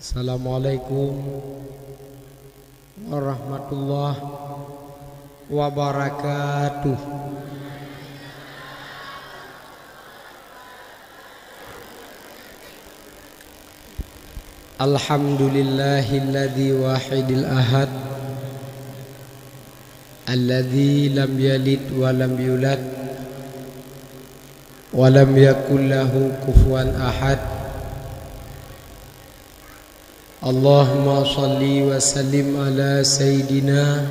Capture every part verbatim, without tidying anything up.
Assalamualaikum warahmatullahi wabarakatuh. Alhamdulillahilladzi wahidil ahad, alladzi lam yalid wa lam yulad, wa lam yakul lahu kufuwan ahad. Allahumma shalli wa sallim ala sayyidina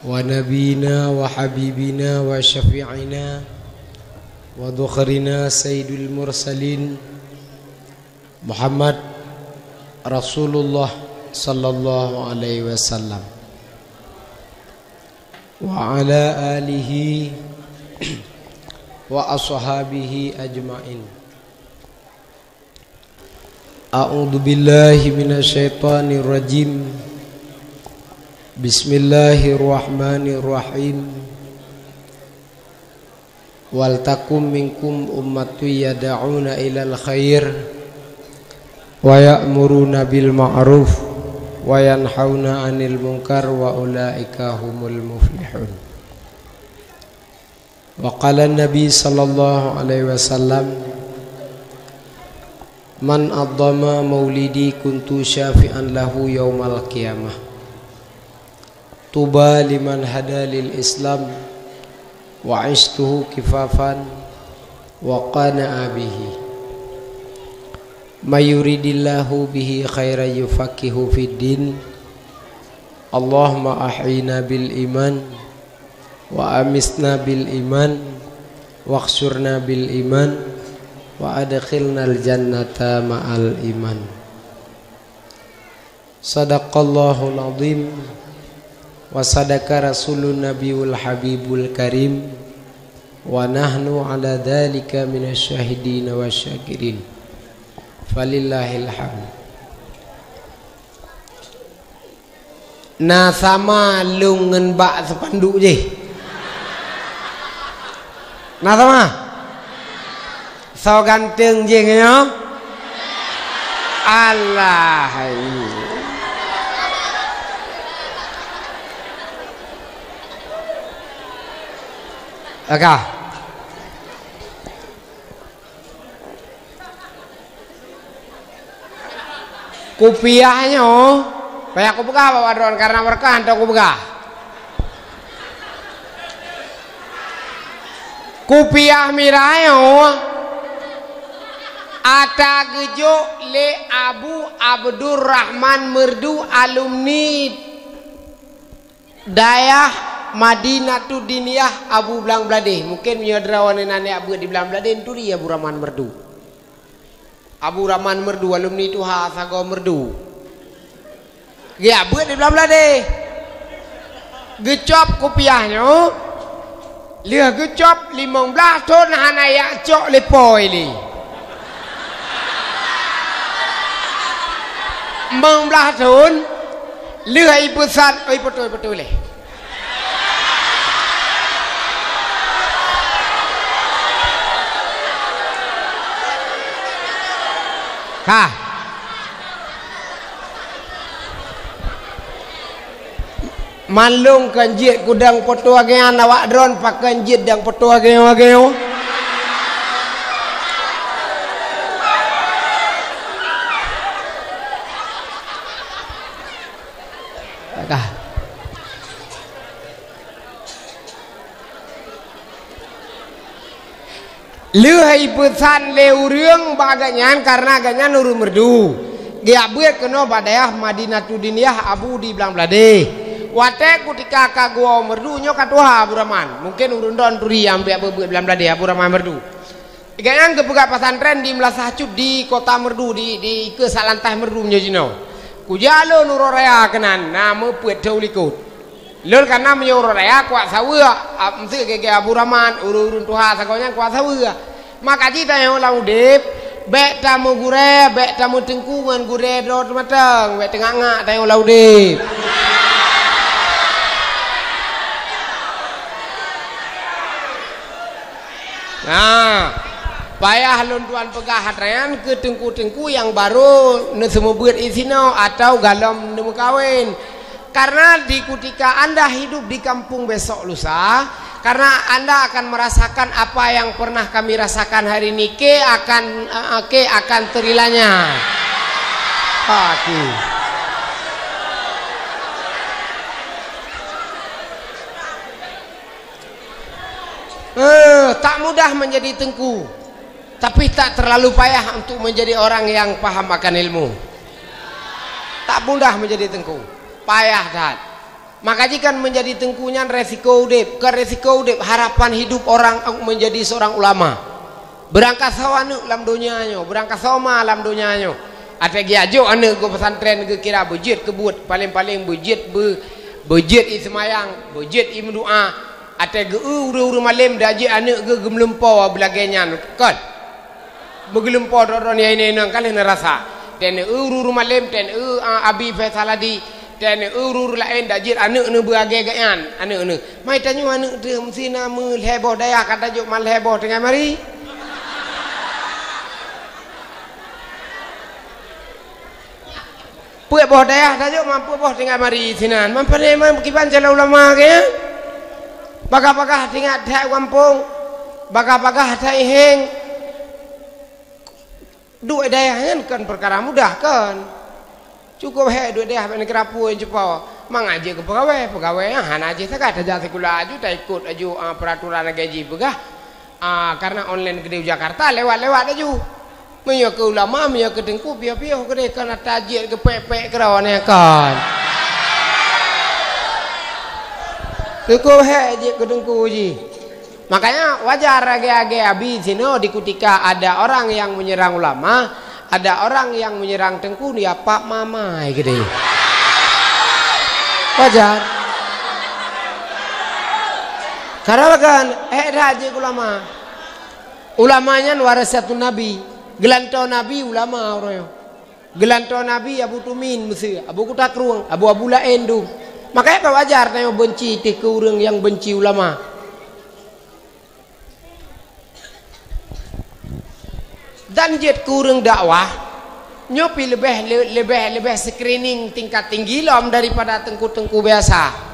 wa nabiyina wa habibina wa syafi'ina wa dhukhrina sayyidul mursalin Muhammad Rasulullah sallallahu alaihi wasallam, wa ala alihi wa ashabihi ajma'in. A'udzu billahi minasy syaithanir rajim. Bismillahirrahmanirrahim. Wal takum minkum ummatun yad'una ilal khair wa ya'muruna bil ma'ruf wa yanhauna 'anil munkar wa ulaika humul muflihun. Wa qala Nabi sallallahu alaihi wasallam, "Man 'azzama maulidi kuntu syafi'an lahu yaumal qiyamah. Tuba liman hada lil Islam wa 'ishtuhu kifafan wa qana'a bihi. May yuridillahu bihi khairan yufaqihu fid din. Allahumma ahyina bil iman." Wa amisna bil iman, wahsyurna bil iman, wa adkhilnal jannata ma'al iman. Sadaqallahul azim, wa sadaqa rasulun nabiyul habibul karim, wa nahnu ala dzalika minasy syahidin wasyakirin. Falillahil hamd. Na sama lôn ngon bak seupanduk jih? Na sama? Soe ganteng jih nyoe? Alah, hai. Agak. Kupiah nyoe, payah kupeugah bak droen, karena meureuka hantom kupeugah. Kupiah mirah nyoe ata geujok lé Abu Abdurrahman Merdu, alumni Dayah Madinatud Diniyah Abu Blang Bladeh. Mungken meunyoe droeneuh na neujak beuet di Blang Bladeh, neuturi Abu Rahman Merdu. Abu Rahman Merdu, alumni tuha sagoe Merdu. Geujak beuet di Blang Bladeh. Geucop kupiah nyoe. Lheueh geucop limong blaih thon hana jak cok lé po lé. Limong blaih thon, lheueh ipeusan, oi, beutôi, beutôi lé. Ka. Mandum kon jeuet keu dang poto ageuan awak droen, pakon jeuet dang poto ageuan-ageuan. Dah. Lheueh ipeusan lé ureuëng bak gobnyan, kareuna gobnyan ureuëng Meurdu. Geujak beuet keunoe bak dayah Madinatud Diniyah Abu di Blang Bladeh. Watée kutika ka geuwoe Meurdu, nyoe ka tuha Abu Rahman. Mungken ureuëng droen turi nyang beuet-beuet Blang Bladeh, Abu Rahman Meurdu. Gobnyan geupeugah pesantren di Meulasah Cut di kota Meurdu, di, di ikeue Salantah Meurdu meunyoe jinoe. Kujak lôn uroe raya keunan, na meupeuet thon likot. Lôn ka na meunyoe uroe raya kuat saweue, a, meuseu geu-geu Abu Rahman, ureuëng-ureuëng tuha sagoe nyan kuat saweue. Maka jih tanyoe lam udeb, bék tameugurée, bék tameuteungku ngon gurée droe teumatang, bék teungak-ngak tanyoe lam udeb. Nah. Payah lôn tuan peugah hatra nyan keu teungku-teungku nyang barô neuseumeubeuet i sinoe atawa galom neumeukawen. Karena di kutika anda hidup di kampung besok lusa, karena anda akan merasakan apa yang pernah kami rasakan hari ini, ke akan, eh, ke akan terilanya. Oke. Eh, tak mudah menjadi teungku, tapi tak terlalu payah untuk menjadi orang yang paham akan ilmu. Tak mudah menjadi teungku, payah that. Maka jih kan menjadi teungku nyan resiko udeb, bukan resiko udeb, harapan hidup orang menjadi seorang ulama. Beurangkasoe aneuk lam donya nyoe, beurangkasoe ma lam donya nyoe. Watée geujok aneuk geuh pesantren geukira beujeuet keu buet, paleng-paleng beujeuet beu-, beujeuet i seumayang, beujeuet i meudoa. Watée geu-eu ureuëng-ureuëng malem dan jeuet aneuk geuh geumeulumpo beulagée nyan, kon? Beugeulumpo droe-droe nyang inong-inong ka lheueh neurasa. Teuneuk eu ureuëng-ureuëng malem, teuneuk eu, a, Abi Faisal Hadi, teuneuk eu ureuëng-ureuëng laén dan jeuet aneuk neuh beulagée geuh nyan, aneuk neuh. Mai tanyoe aneuk teuh meusti na meulhée boh dayah ka tajok ma lhée boh tinggai mari. Peuet boh dayah tajok ma peuet boh tinggai mari sinan. Man pane man kiban calon ulama ke? Bagah-bagah tinggai that gampông, bagah-bagah that iheng. Duek dayah nyan kon peukara mudah kon. Cukup hék duek dayah bak neugara peue cupo. Mangat jeuet keu peugawée, peugawée nyan hana jih sagai tajak sikula aju, taikot aju, a, peuraturan lagée jih peugah. A, karena online keudeh u Jakarta lewat-lewat aju. Meunyoe keu ulama, meunyoe keu teungku, piôh-piôh keudeh kon ata jeuet geupék-pék keudroe nyan kon. Cukup hék jeuet keu teungku jih. Makanya wajar lagée-lagée Abi sinoe di kutika ada orang yang menyerang ulama, ada orang yang menyerang teungku, ya pak mamai keudeh. Wajar. Karena kan, eh, dah jeuet ulama. Ulama nyan warasatun Nabi. Geulantoe Nabi ulama uroe nyoe. Geulantoe Nabi Abu Tumin meuseu, Abu Kuta Krueng, Abu-abu laén dum. Makanya ka wajar tanyoe beunci teuh keu ureuëng nyang beunci ulama. Dan jeuet keu ureuëng dakwah, nyoe pi leubeh, leubeh, leubeh screening tingkat tinggi lom daripada teungku-teungku biasa.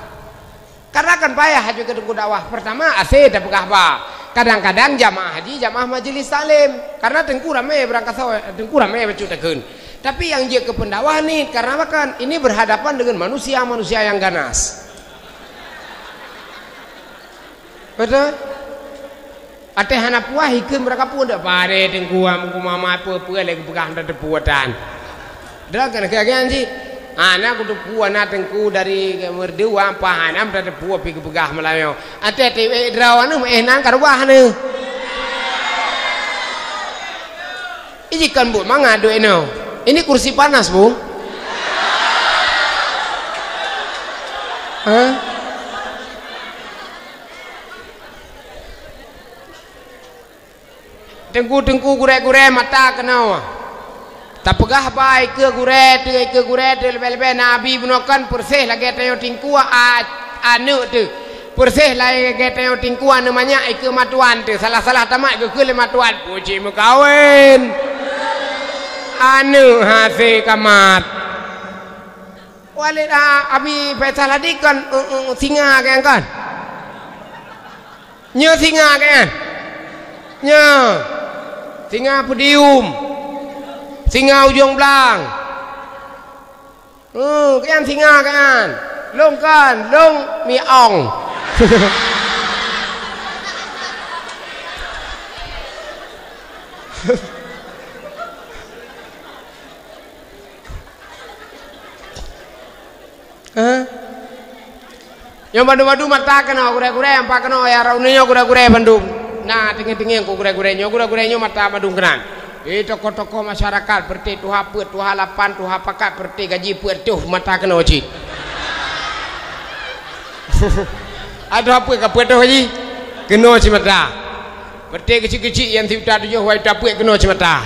Karena kan payah aju keu teungku dakwah. Pertama, ase tapeugah ba. Kadang-kadang jamaah haji, jamaah majelis taklim. Karena teungku ramé beurangkasoe, teungku ramé bacut takheun. Tapi nyang jeuet keu peundakwah ni, karena kan ini berhadapan dengan manusia-manusia yang ganas. Betul? Watée hana puah, ikheun beurangkapeue dak pade teungku am kumama peue-peue lé geupeugah hana teupeue tan. Dak keuneuk lagée nyan cit. Hana kuteupeue na teungku dari meurdua ampah hana meutateupeue pi geupeugah meulayeue. Watée tieb ék droe aneuk meuéh nan ka reubah aneuk. Iji kon buet mangat duek inoe. Ini kursi panas, Bu. Hah? Teungku-teungku gurée-gurée mata keunoe. Tapeugah ba ikeue gurée teuh, ikeue gurée teuh leubeh-leubeh na abi bunoe kon peureuseh lagée tanyoe tingkue a-, aneuk teuh. Peureuseh lagée tanyoe tingkue aneuk manyak ikeue matuan teuh. Salah-salah tamat geukheun lé matuan, "Puji meukawen." Aneuk hase kamat. Walid, a, Abi Faisal Hadi kon, e, e, singa kan, kan? Nyoe singa kan? Nyoe. Singa podium. Singa ujong blang. Hmm, kan singa kan? Long kan? Long miong. Hah? Nyoe badu-badu mata keunoe gurée-gurée, ampa keunoe ya rauni nyoe gurée-gurée bandum. Na teungieng-teungieng ku gurée-gurée nyoe, gurée-gurée nyoe mata bandum keunan. Di tokoh-tokoh masyarakat, peureuté tuha peuet, tuha lapan, tuha pakat, peureuté gaji peuet tuh mata keunoe cit. Ai tuha peuet ka peuet tuh gaji. Keunoe cit mata. Peureuté keuchik-keuchik nyang sijuta tujoh, wai juta peuet keunoe cit mata.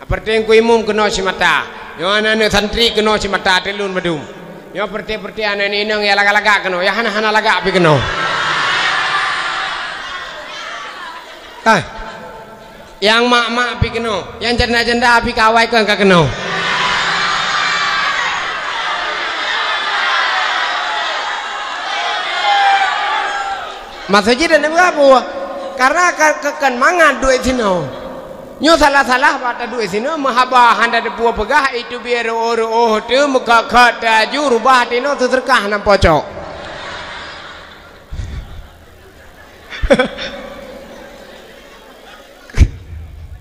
Peureuté Teungku Imum keunoe cit mata. Nyoe aneuk-aneuk santri keunoe cit mata teulon meudum. Nyoe peureuté-peureuté aneuk inong nyang lagak-lagak keunoe, nyang hana-hana lagak pih keunoe. Hai. Nyang mak-mak pih keunoe, nyang janda-janda pih ka awai kon ka keunoe. Maksud jih dan apa? Karena ka, ka, kan mangat duek sinoe. Nyoe salah-salah bak taduek sinoe, meuhaba hana teupeue peugah, itu biar reuôh-reuôh teuh, meukakak teuh aju, rubah tinoe, seuseurkah nam pocok.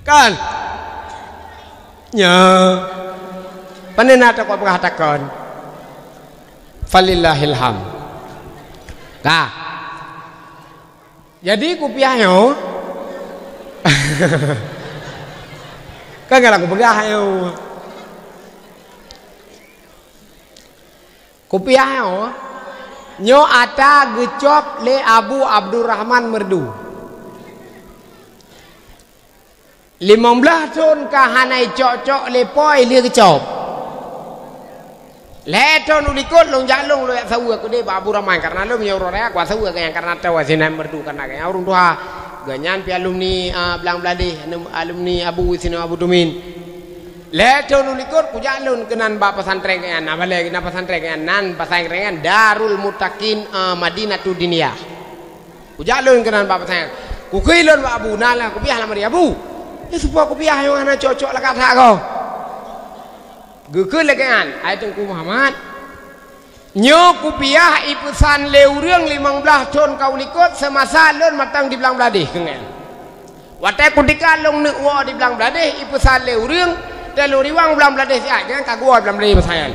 Kan? Nya. Pane na takot peugah takon. Falillahil hamd. Ka. Jadi kupiah nyoe. Kan galak kupeugah nyoe. Kupiah nyoe, nyoe ata geucop lé Abu Abdurrahman Merdu. Limong blaih thon ka hana icok-cok lé po lheueh geucop. Lhèe thon u likot lôn jak lôn lôn jak saweue keudeh bak Abu Rahman, karena lôn meunyoe uroe raya kusaweue geuhnyan karena teuh Sinan Merdu, karena geuhnyan ureueng tuha. Geuhnyan pih alumni, a, Blang Bladeh, alumni Abu Sinan Abu Tumin. Lhèe thon u likot kujak lôn keunan bak pesantren geuhnyan, na balèe na pesantren geuhnyan, nan pesantren geuhnyan Darul Muttaqin, eh, Madinatud Diniyah. Kujak lôn keunan bak pesantren. Kukheun lôn bak Abu, na lah kupiah lam ari Abu. Nyoe soe po kupiah nyang hana cok-cok lagak that goe. Geukheun lagèe nyan, hai Teungku Muhammad. Nyoe kupiah ipeusan lé ureueng limong blaih thon ka u likot seumasa lôn mantong di Blang Bladeh, kheun geuhnyan. Watèe kutika lôn neuk woe di Blang Bladeh, ipeusan lé ureueng, teuh lôn riwang Blang Bladeh siat, geuhnyan ka geuwoe Blang Bladeh masa nyan.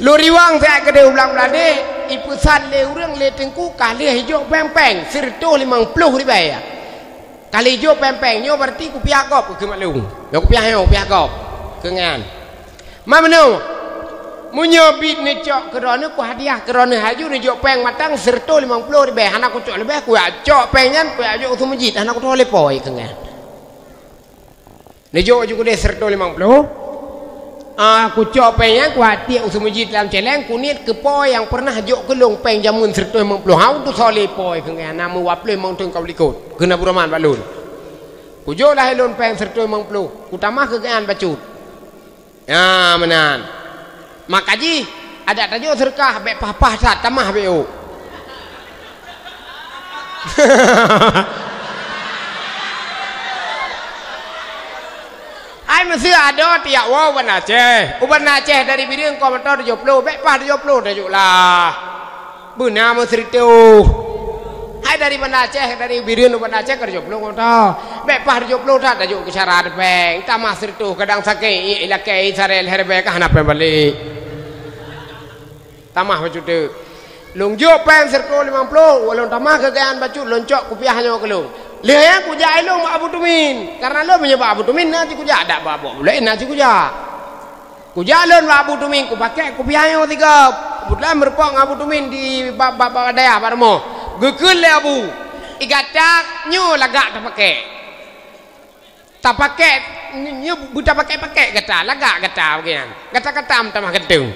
Lôn riwang siat keudeh u Blang Bladeh, ipeusan lé ureueng lé Teungku ka lheueh ijok péng-péng, sireutôh limong ploh ribèe. Ka lheueh ijok péng-péng, nyoe berarti kupiah gob keu mak lôn. Nyoe kupiah nyoe, kupiah gob. Kheun geuhnyan. Ma meunoe, meunyoe bit neucok keu droeneuh, kuhadiah keu droeneuh, laju neujok péng mantong sireutôh limong ploh ribèe, hana kucok leubeh, kujak cok péng nyan, kujak jok u Seumeujid, hana kutoh lé po, kheun geuhnyan. Neujok laju keudeh sireutôh limong ploh, ah, kucok péng nyan, kujak tiek u Seumeujid lam cèlèng, kuniet keu po nyang peureunah jok keu lôn péng jameun sireutôh limong ploh, hana kutoh lé po, kheun geuhnyan, na meuwaploh limong thon ka u likot, kheun Abu Rahman bak lôn. Kujok lahé lôn péng sireutôh limong ploh, kutamah keu geuhnyan bacut. Nyan meunan. Maka jih, adak tajok seureukah bèk paih-paih that, tamah bèk ôk. Hai meuseu adoe tiyak woe u Banda Aceh. U Banda Aceh dari Bireuen keu moto tujoh ploh, bèk paih tujoh ploh tajok lah. Beuna meuseureutoh. Hai dari Banda Aceh, dari Bireuen u Banda Aceh ka tujoh ploh kota. Bèk paih tujoh ploh that tajok keu syarat péng. Tamah seureutoh kadang sakét, ié ilakèe, isaré lhèe ribèe ka hana péng balek. Tamah bacut teuk. Lôn jok péng sireutôh limong ploh, lôn tamah keu geuhnyan bacut, lôn cok kupiah nyoe keu lôn. Lheueh nyan kujak ilôn bak Abu Tumin. Karena lôn meunyoe bak Abu Tumin na cit kujak, dak bak Abu Laén na cit kujak. Kujak lôn bak Abu Tumin, kupakék kupiah nyoe sigoe. Keubeutulan meurumpok ngon Abu Tumin di ba-, ba-, ba-, dayah bak rumoh. Geukheun lé Abu, "I gata nyoe lagak tapakék. Tapakék, nyoe beutapakék-pakék gata, lagak gata bagian. Gata-gata meutamah ganteng."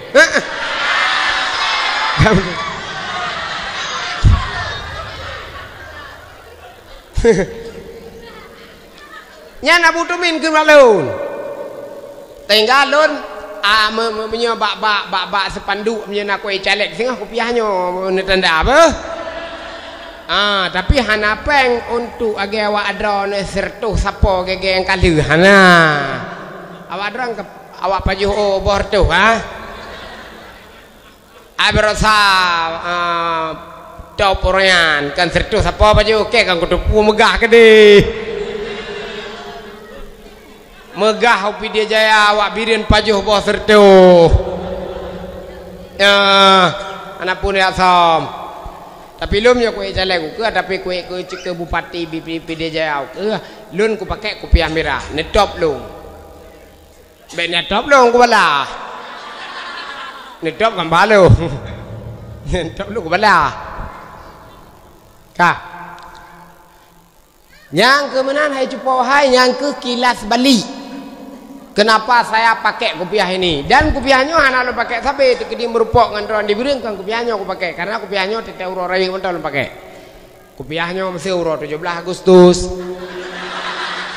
Nyan Abu Tumin kheun bak lôn. Tinggai lôn, a, me-, me-, meunyoe bak, bak, bak, bak seupanduk meunyoe na kue caleg singoh kupiah nyoe neutanda beuh. A, tapi hana péng untuk lagèe awak droeneuh sireutôh sapo gègèe nyang ka lheueh, hana. Awak droeneuh ke, awak pajoh, oh, boh reutôh, ha? Ai baroesa, ah, top ureueng nyan, kan sireutôh sapo pajoh, oke, kan kuteupeu meugah keudeh. Meugah u Pidie Jaya awak Bireuen pajoh boh sireutôh. Ya, aneuëk phon ya som. Tapi lôn nyoe kuék caleg ukeue, tapi kuék keu, keu bupati Bi-, Bi-, Pidie Jaya ukeue, lôn kupakék kupiah mirah, neutop lôn. Bék neutop lôn kubala. Neutop kan balo. Neutop lôn kubala. Ka. Nyang keu meunan hai cupo hai, nyang keu kilas balik. Kenapa saya pakai kupiah ini? Dan kupiah nyoe hana lôn pakai sabe, teukeudi meurumpok ngon droe di Bireuen kan kupiah nyoe kupakai. Karena kupiah nyoe teuntèe uroe rayeuk mantong lôn pakai. Kupiah nyoe meuseu uroe tujoh blaih Agustus.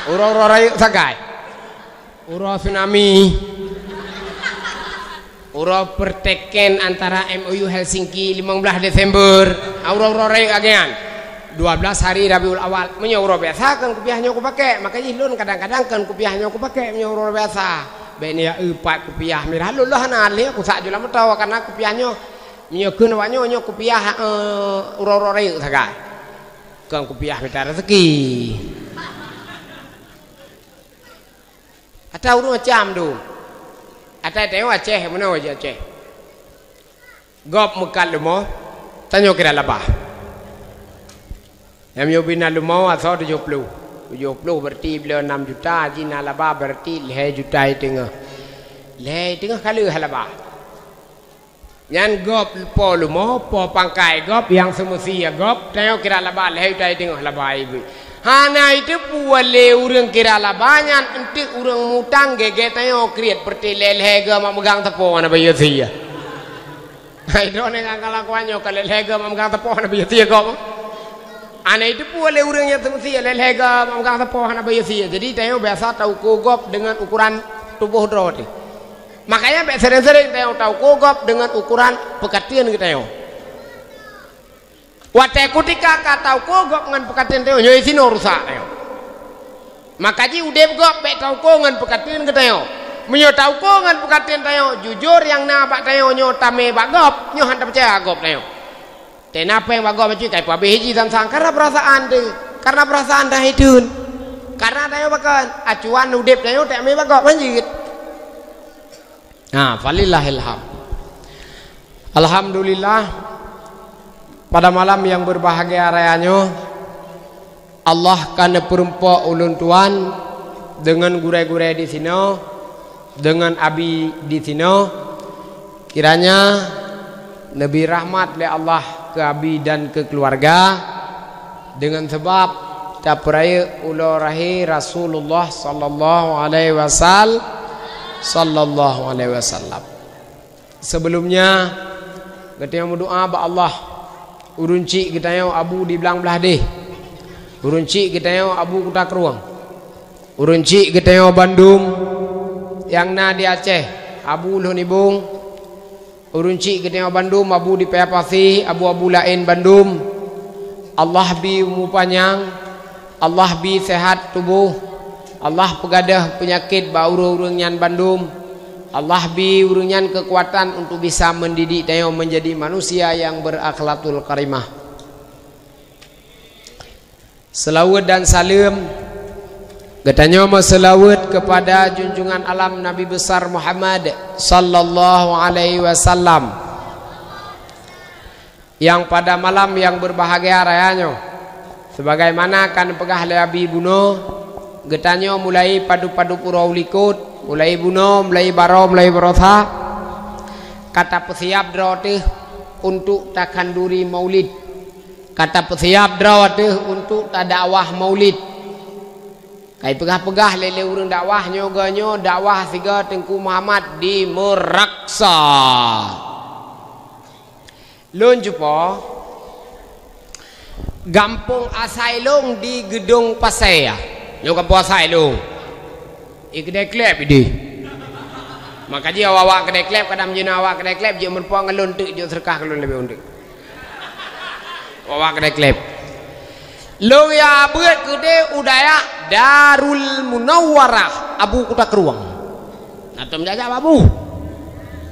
Uroe-uroe rayeuk sagai. Uroe tsunami. Uroe perteken antara M O U Helsinki limong blaih Desember. Ah, uroe-uroe rayeuk lagèe nyan. Dua belas hari Rabiul Awal. Meunyoe uroe biasa kan kupiah nyoe kupakèk. Maka jih lôn kadang-kadang kan kupiah nyoe kupakèk meunyoe uroe biasa. Bèk neujak eu pat kupiah mirah lôn lôn hana lé kusak ju lam moto karena kupiah nyoe. Meunyoe kheun awak nyoe, nyoe kupiah, eh, uroe-uroe rayeuk sagai. Kon kupiah mita raseuki. Ata ureueng macam tu. Ata tayue Aceh, meunoe jih Aceh. Gob meukat leumo, tanyoe kira laba. Nyang meunyoe bina leumo asoe tujoh ploh. Tujoh ploh berarti bloe nam juta, jih na laba berarti lhèe juta i teungoh. Lhèe i teungoh ka lheueh laba. Nyan gob po leumo, po pangkai gob, nyang seumeusia gob, tanyoe kira laba lhèe juta i teungoh laba ibu. Hana iteupeue lé ureueng kira laba nyan, enteuk ureueng mutang gèt-gèt tanyoe kriet peureté lhèe-lhèe geuh mak meugang teupô hana bayeue sie. Hai droeneuh nyang kalakuan nyoe ka lhèe-lhèe geuh mak meugang teupô hana bayeue sie gob. Hana iteupeue lé ureueng nyang seumeusia lhèe-lhèe geuh mak meugang teupô hana bayeue sie. Jadi tanyoe biasa tauko gob deungon ukuran tuboh droe teuh. Makanya bèk sering-sering tanyoe tauko gob deungon ukuran peukateuen geutanyoe. Watèe kutika ka tauko gob ngon peukateuen tanyoe, nyoe sinoe rusak tanyoe. Maka jih udép gob bèk tauko ngon peukateuen geutanyoe. Meunyoe tauko ngon peukateuen tanyoe, jujur nyang na bak tanyoe nyoe tamé bak gob, nyoe hana tapeucaya gob tanyoe. Teuh na péng bak gob bacut, kai peuhabéh jih sang-sang karena peurasaan teuh. Karena peurasaan dah hideuen. Karena tanyoe pakon, acuan udép tanyoe tamé bak gob hanjeuet. Ha, falillahil hamd. Alhamdulillah, pada malam yang berbahagia raya nyoe, Allah ka neupeurumpok ulôn tuan deungon gurèe-gurèe disinoe, deungon abi disinoe. Kiranya neubri rahmat lé Allah keu abi dan keu keuluwarga, deungon sabab tapeurayeuk uroe lahé Rasulullah sallallahu alaihi wasal-, sallallahu alaihi wasallam. Sibeulom nyan, geutanyoe meudoa bak Allah. Ureueng chik geutanyoe Abu di Blang Blahdeh. Ureueng chik geutanyoe Abu Kuta Krueng. Ureueng chik geutanyoe bandum nyang na di Aceh, Abu Lheueh Nibong. Ureueng chik geutanyoe bandum, Abu di Paya Pasi, abu-abu laén bandum. Allah bi umu panyang, Allah bi seuhat tuboh, Allah peugadôh peunyakét bak ureueng-ureueng nyan bandum. Allah bi ureueng nyan keukuatan untuk bisa mendidik tanyoe menjadi manusia yang berakhlakul karimah. Seulaweuet dan saleuem geutanyoe meuseulaweuet keupada junjungan alam Nabi Besar Muhammad sallallahu alaihi wasallam. Nyang pada malam nyang beubahgia raya nyoe, sebagaimana ka neupeugah lé Abi bunoe, geutanyoe mulai padub-padub uroe u likot, mulai bunoe, mulai baroe, mulai baroesa, ka tapeusiab droe teuh untuk takhanduri maulid, ka tapeusiab droe teuh untuk tadakwah maulid. Ka ipeugah-peugah lé, lé ureueng dakwah nyoe, geuh nyoe dakwah sigoe Teungku Muhammad di Meuraksa. Lôn cupo, gampông asai lôn di Geudong Pasè. Nyoe gampông asai lôn. I keudè kleb idéh. Maka jih awak-awak keudè kleb, kadang jinoe awak keudè kleb jeuet meurumpok ngon lôn teuk, jeuet seudeukah keu lôn leubeh undéh. Awak keudè kleb. Lôn ya beuet keudéh u dayah Darul Munawwarah, Abu Kuta Krueng. Na tom jajak bak Abu.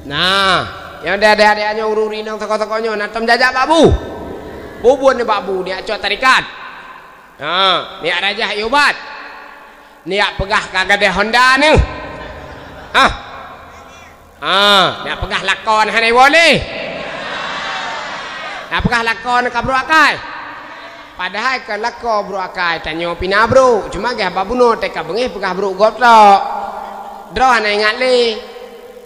Nah, nyang dayah-dayah nyoe ureueng inong toko-toko nyoe na tom jajak bak Abu. Bubun ni bak Abu, ni acok tarikat. Ha, ni rajah i ubat. Ni peugah ka gadeh Honda ni. Ha. Ah, nak peugah lakon hana iwoe lé. Nak peugah lakon ka brok akai. Padahai ka lakon brok akai tanyoe pih na brok, cuma geuh haba bunoe teuka beungéh peugah brok gob tok. Droe hana ingat lé.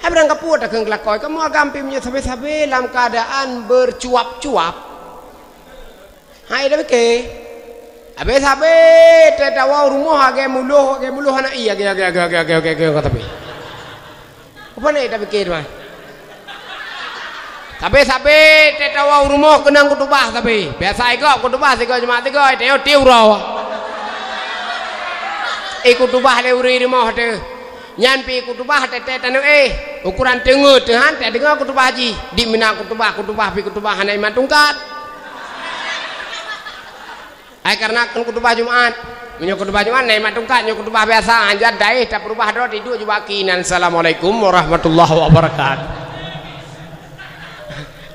Hai barang kapeue takheun lakon, kamoe agam pih meunyoe sabe-sabe lam keuadaan bercuap-cuap. Hai dah pike. Habéh sabe teuh tawoe rumoh agée muloh, agée muloh hana ié, agée, agée, ka tapi. Apa nak tapike tuan? Sabe-sabe teuh tawoe rumoh keunong kutubah sabe. Biasa igob kutubah sigoe jeumaat sigoe, tanyoe tiep uroe. Ikutubah lé ureuëng rumoh teuh. Nyan pi kutubah teuntée taneuk éh. Ukuran teungoh teuh han tadeungoe kutubah jih. Di meunan kutubah, kutubah pi kutubah hana iman tungkat. Ai kareuna kon kutubah Jumat. Meunyoe kutubah Jumat na iman tungkat, nyoe kutubah biasa, hanjat daéh tapeurubah droe tiduek jubak kinan, "Assalamualaikum warahmatullahi wabarakatuh."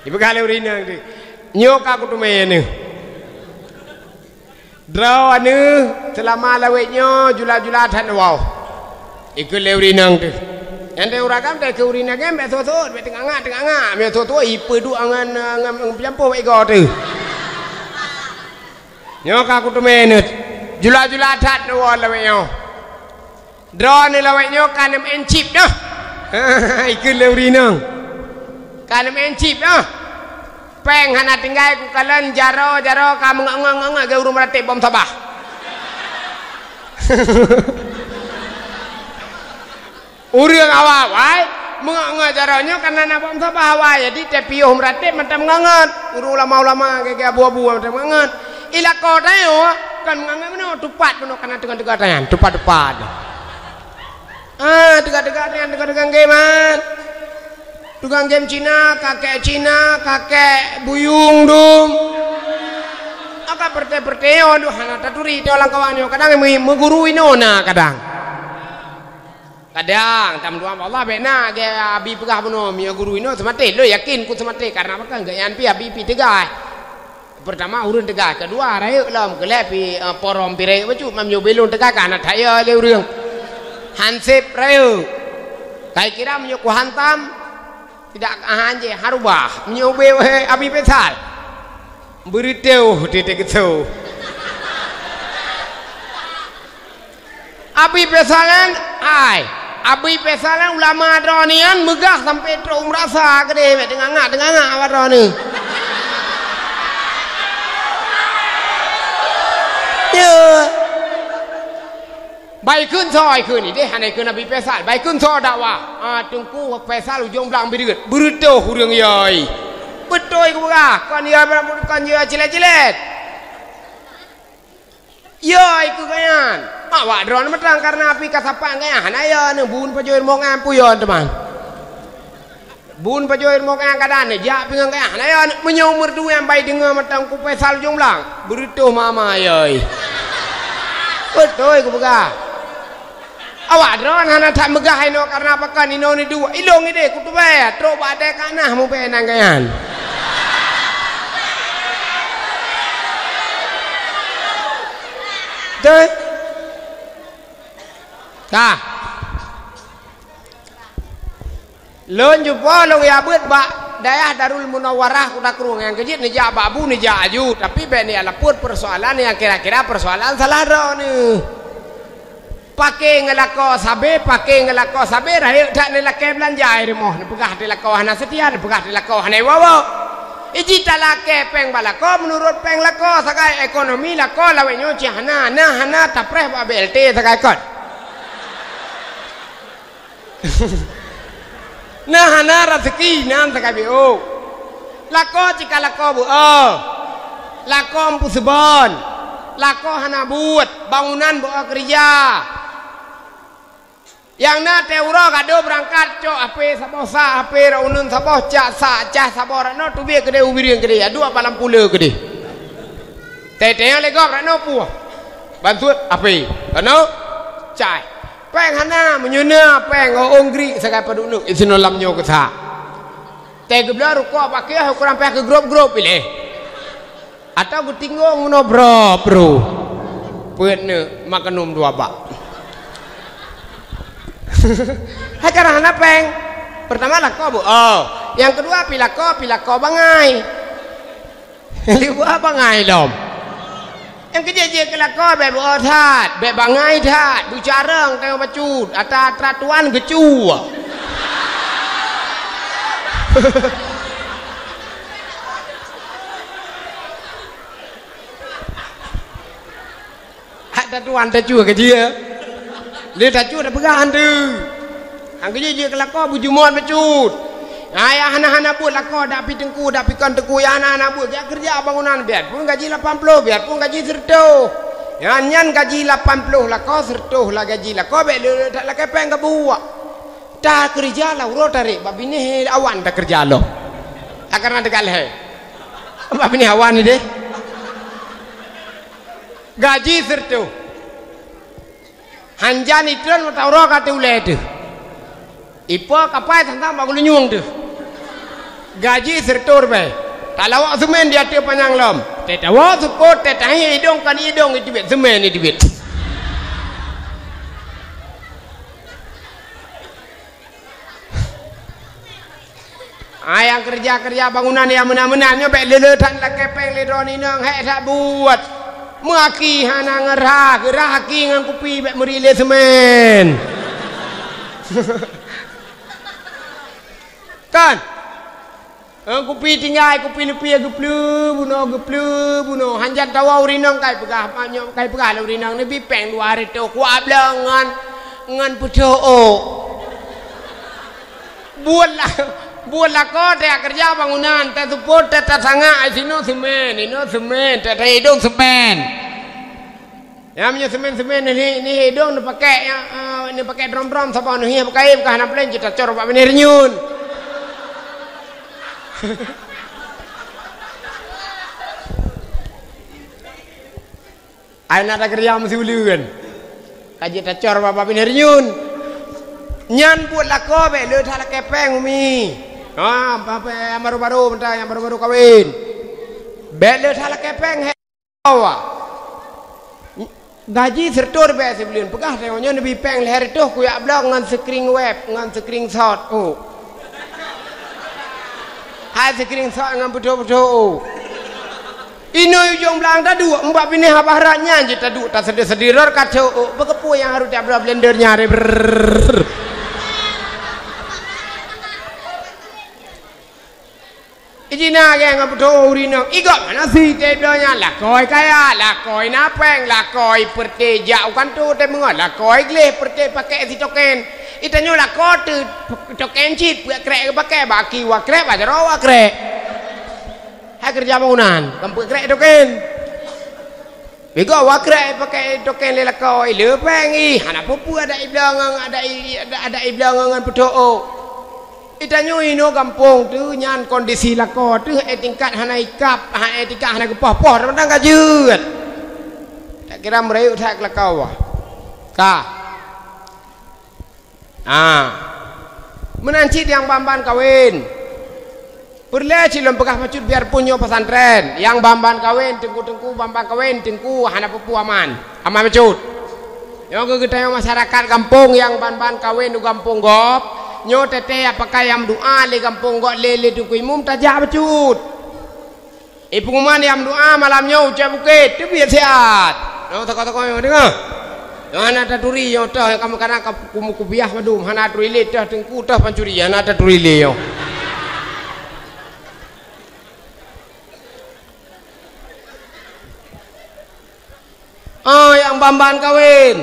Ipeugah lé ureuëng inong teuh, "Nyoe ka kuteumé neuh." Droeneuh seulama lawét nyoe jula-jula that neuwoe. Ikheun lé ureuëng inong teuh. Nyan teuh ureuëng agam teuh keu ureuëng agam bék sot-sot, bék teungangak-teungangak, bék sot-sot ipeuduek angan, angan peujampôh bak igoe teuh. Nyoe ka kuteumé neuh. Jula-jula that neuwoe lawét nyoe. Droeneuh lawét nyoe ka neumeu'en chip nyoe. Ikheun lé ureuëng inong. Ka neumeu'en chip nyoe. Péng hana tinggai kukalon, jaroe-jaroe ka meungok-ngok-ngok geu ureuëng meuratéb bom sabah. Ureuëng awai-awai meungok-ngok jaroe nyoe kareuna na bom sabah awai, jadi tapiôh meuratéb mantong meungon-ngon. Ureuëng ulama-ulama geu-geu abu-abu mantong meungon-ngon. Ilako tanyoe kon meungon-ngon meunoe, tupat meunoe kareuna teungoh-teungoh tanyan, tupat-tupat. Ah, teuga-teuga nyan, teuga-teuga geuman. Teuga geuman Cina, kakek Cina, kakek buyueng dum. Aka perte-perte nyoe, duh, hana taturi nyoe lam kawan nyoe. Kadang meu-, meuguru inoe na kadang. Kadang, tam dua Allah bék na, ge abi peugah bunoe, meu guru inoe seumaté. Lôn yakin ku seumaté, karena apa kan? Geuyan pi abi pi teuga. Peurtama, ureuëng teuga. Keudua, rayeuk lom. Keulhèe pi, eh, porom pi rayeuk bacut. Meunyoe bak lôn teuga ka hana that yo lé ureuëng. Hanseb rayeuk. Kai kira meunyoe kuhantam, tidak akan hanjeuet harubah. Meunyoe ubé wahé Abi Faisal. Beureutoh teuh teukeusô. Abi Faisal nyan, hai, Abi Faisal nyan ulama droeneuh nyan meugah sampoe trok u meurasa keudeh, mak teungangak-teungangak awak droeneuh. Ya. Bai kheun soe kheun ideh, hana kheun Abi Faisal. Bai kheun soe dakwah. Ah, Teungku Faisal Ujong Blang Bideuet. Beureutoh ureuëng yai. Beutôi kupeugah, kon ya, kon ya cilet-cilet. Yai keu geuyan. Awak droeneuh mantong karena api kasapan geuyan hana ya, neuh bun pajoh rumoh nyan puyon teuma. Bun pajoh rumoh nyan kadan neujak pingan geuyan hana ya, meunyoe meurdua nyang bai deungoe mantong ku Faisal Ujong Blang, beureutoh mama yai. Beutôi kupeugah. Awak droeneuh hana that meugah inoe karena apa kan inoe neuduek. Ilong ideh kutubée, trok bak até kanah mubée nan geuyan. Beutôi? Ka. Lôn jumpa lôn ya beuet bak dayah Darul Munawwarah Kuta Krueng nyang keujeuet neujak bak bu neujak aju, tapi bék neulapor peusoalan nyang kira-kira peusoalan salah droeneuh. Paké ngeulako sabe, paké ngeulako sabe, rayeuk that neulakée beulanja i rumoh, neupeugah teulako hana seutia, neupeugah teulako hana iwoe-woe. Iji talakée péng bak lako meunurot péng lako, sagai ekonomi lako lawét nyoe cit hana, na hana tapreh bak B L T sagai kon. Na hana raseuki nan sagai B O. Lako cika lako beuo. Lako meuseubon. Lako hana buet, bangunan beuo keurija. Nyang na teuh uroe gadôh beurangkat cok H P saboh sa, H P rot uneun saboh, cak sa, cah saboh rot noe teubiet keudeh u Bireuen keudeh, aduek bak lam pule keudeh. Teuh-teuh nyang lé gob rot noe puih. Bantuet H P. Rot noe cai. Péng hana, meunyoe na péng, ôn grik sagai padub neuk, isinoe lam nyoe keusa. Teuh geubloe rukok bak keuh, kurang payah keu grôp-grôp ilée. Atawa geutinggong meunoe brôp ru. Peuet neuk, mak keunum dua bak. Hai karena hana péng. Peurtama lako beuo. Nyang keudua pi lako, pi lako bangai. Li beuo bangai lom. Nyang keujeuet-jeuet keu lako bék beuo that, bék bangai that, beucarông tanyoe bacut, atra-atra tuan geucue. Hak tatuan tacue keu jih. Lé tacue tapeugah han teuh. Han keu jih jeuet keu lakoe beujumôt bacut. Nyang hana-hana buet lakoe dak pi teungku, dak pi kon teungku, nyang hana-hana buet, jak keureuja bangunan biet pun gaji lapan ploh, biet pun gaji sireutôh. Nyan, nyan gaji lapan ploh lakoe, seratus lah gaji lakoe, bèk le that lakèe pèng ka buwak. Takeureuja lah uroe tarek, bak binéh awan takeureuja lom. Akan na teuka lhèe. Bak binéh awan ni deh. Gaji seratus. Hanjan itron mata uroe ka teuh ulèe teuh. Ipo kapai sang-sang bak geulinyueng teuh. Gaji seratus ribèe. Talawok seumén di ateueh panyang lom. Teuh tawok seupôt, teuh tahi idong kan idong iteubiet seumén iteubiet. Ah, nyang keureuja-keureuja bangunan nyang meunan-meunan nyoe bèk le-le that lakèe pèng lé droeneuh inong, hék that buet. Meuaki hana ngon rhah, geurhah aki ngon kupi bèk meuri lé seumén. Kan? Eh, kupi tinggai, kupi leupie geupleue bunoe, geupleue bunoe. Hanjan tawoe ureueng inong kai peugah, nyoe kai peugah lé ureueng inong, neubi pèng dua reutôh, kuat bloe ngon, ngon peutoh ôk. Buet la-, buet lakoe teuh keureuja bangunan, teuh seupôt, teuh tasangak, sinoe seumén, inoe seumén, teuh idong seumén. Nyan meunyoe seumén-seumén neuhi, neuhi idong neupakèk, eh, neupakèk drom-drom saboh neuhi beukaém ka hana peulén jeuet tacor bak binéh reunyeun. Ai na takeureuja meusiuleuen. Ka jeuet tacor bak binéh reunyeun. Nyan buet lakoe bèk le that lakèe pèng, Umi. Ha, apa, nyang baru-baru mantong, nyang baru-baru kawén. Bèk le that lakèe pèng, he. Gaji seratus ribèe sibuleuen. Peugah tanyoe nyoe neubi pèng lhèe reutôh kuyak bloe ngon screen web, ngon screenshot. Oh. Hai screenshot ngon peutoh-peutoh. Oh. Inoe ujong blang taduek, mbak binéh abah rat nyan jeuet taduek, taseudeh-seudeh rot ka cok. Oh, beukeupue nyang harôh tabloe blender nyan. Brrrr. Ijina gèt ngon peutoh ureueng inong. Igob mana si teuh donya, lakoe kaya, lakoe na pèng, lakoe peureuté jak u kantô teuh meungon, lakoe gleh peureuté pakèk sitoken. Itanyoe lakoe teuh token cit, peuet krèk geupakèk, bak aki wa krèk, bak jaroe wa krèk. Hai keureuja bangunan, kan peuet krèk token. Bigoe wa krèk pakèk token lé lakoe, le pèng ih, hana peue-peue adak ibloe ngon, adak i-, adak, adak ibloe ngon, ngon peutoh ôk. Itanyoe inoe gampông teuh nyan kondisi lakoe teuh, eh, tingkat hana ikab, ha, eh, tingkat hana geupoh-poh, teuma ka jeuet. Tak kira meurayeuk that keu lakoe. Ka. Ah. Meunan cit nyang ban-ban kawén. Peureulèe cit lôn peugah bacut biarpun nyoe pesantren, nyang ban-ban kawén, teungku-teungku ban-ban kawén, teungku hana peue-peue aman. Aman bacut. Nyoe keuh geutanyoe masyarakat gampông nyang ban-ban kawén u gampông gob, nyoe teuntèe pakai nyang meudoa lé gampông gob lé, lé teungku imum tajak bacut. Eh, peunguman nyang meudoa malam nyoe ucok bukét, teubiet siat. Nyoe tokoh-tokoh nyoe deungö. Nyoe hana taturi nyoe toh, nyang kamoe kadang ka kumu kubiah mandum, hana taturi lé toh teungku toh pancuri, hana taturi lé nyoe. Oh, nyang ban-ban kawén.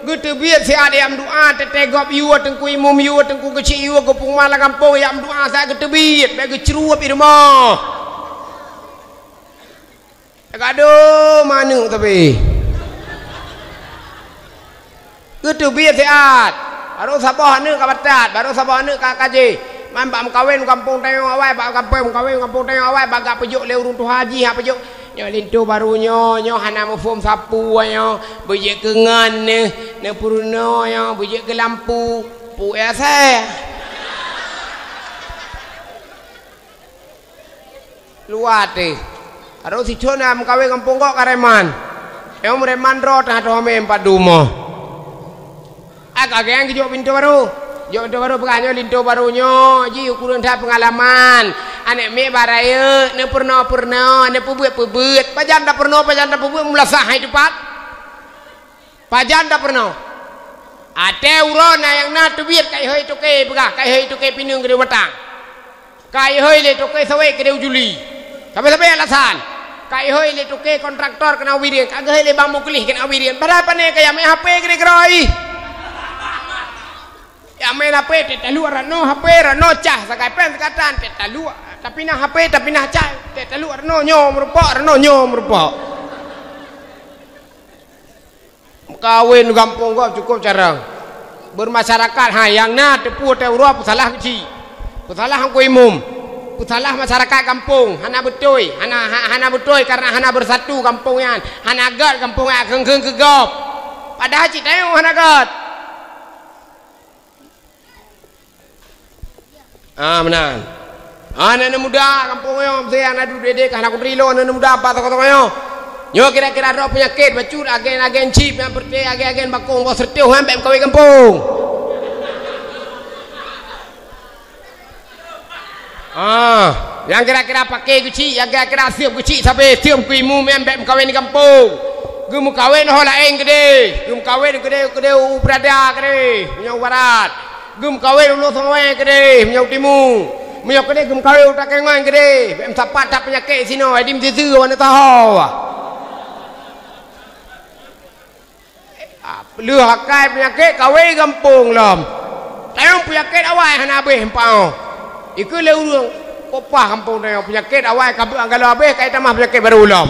Geuteubiet siat nyang meudoa, teuntèe gob yue teungku imum yue teungku keuchik yue geupeuma lam gampông nyang meudoa siat geuteubiet, bèk geucrueb i rumoh. Gado manök tapi. Geuteubiet siat. Baru saboh aneuk ka batat, baru saboh aneuk ka kajih. Man bak meukawén gampông tanyoe awai, bak gampông meukawén gampông tanyoe awai, bak gak peujok lé ureueng tuha jih, hak peujok. Nyoe linto baru nyoe, nyoe hana muphom sapu nyoe. Beujeuet keu ngon neuh, neuh peurunoe nyoe, beujeuet keu lampu. Pu ya seh. Luwa teuh. Aro sichon na meukawén gampông gok ka reman. Nyang reman droe teuh ateueh mé empat dumoh. Ai ka geng geujok pintoe barô. Jok pintoe barô peugah nyoe linto barô nyoe. Ji ukureueng that peungalaman. Aneuk miet bak rayeuk, neupeurunoe-peurunoe, neupeubeuet-peubeuet. Pajan tapeurunoe, pajan tapeubuet meulasah hai teupat. Pajan tapeurunoe. Até uroe na nyang na teubiet ka ihôi toke peugah, ka ihôi toke pineung keudéh batang. Ka ihôi lé toke sawét keudéh ujuli. Sabe-sabe alasan. Ka ihôi lé toke kontraktor keunoe Wireuen, ka geuhôi lé bang Muklis keunoe Wireuen. Padahai pane ka yamé hape keudéh keuroi. Yamé hape teutaluk rano hape rano cah sagai pen seukatan teutaluk. Tapi na hape tapi na cah teutaluk rano nyoe meurupok rano nyoe meurupok. Kawen gampông gob cukôp carông. Beurmasyarakat, ha, nyang na teupeu teuh uroe peusalah keuchik. Peusalah Teungku Imum. Peusalah masyarakat gampông, hana beutôi, hana, ha-, hana beutôi kareuna hana beusatu gampông nyan, hana gét gampông nyan kheun-kheun keu gob. Padahai cit tanyoe hana gét. Ah, meunan. Ah, aneuk-aneuk muda gampông nyoe, meusti nyang na duek-duek ka hana kuturi lôn aneuk-aneuk muda pat toko-toko nyoe. Nyoe kira-kira droe peunyakét bacut agen-agen chip nyang peureté agen-agen bakong boh seureutoh nyan bèk meukawen gampông. Ah, nyang kira-kira paké keuchik, nyang kira-kira siep keuchik sabe, siep keu imeum nyan bèk meukawen di gampông. Geumeukawen ho laén keudeh, geumeukawen keudeh, keudeh u Peurada keudeh, meunyoe u barat. Geumeukawen u Lueng Sungai keudeh, meunyoe u timu. Meunyoe keudeh geumeukawen u Takengon keudeh, bèk meusapat that peunyakét sinoe, di meusiseue aneuk taho. Ah, lheueh akai peunyakét kawen gampông lom. Tanyoe peunyakét awai hana abéh meupaoh. Ikeu lé ureueng, peue paih gampông tanyoe peunyakét awai ka beuet galom abéh ka itamah peunyakét barô lom.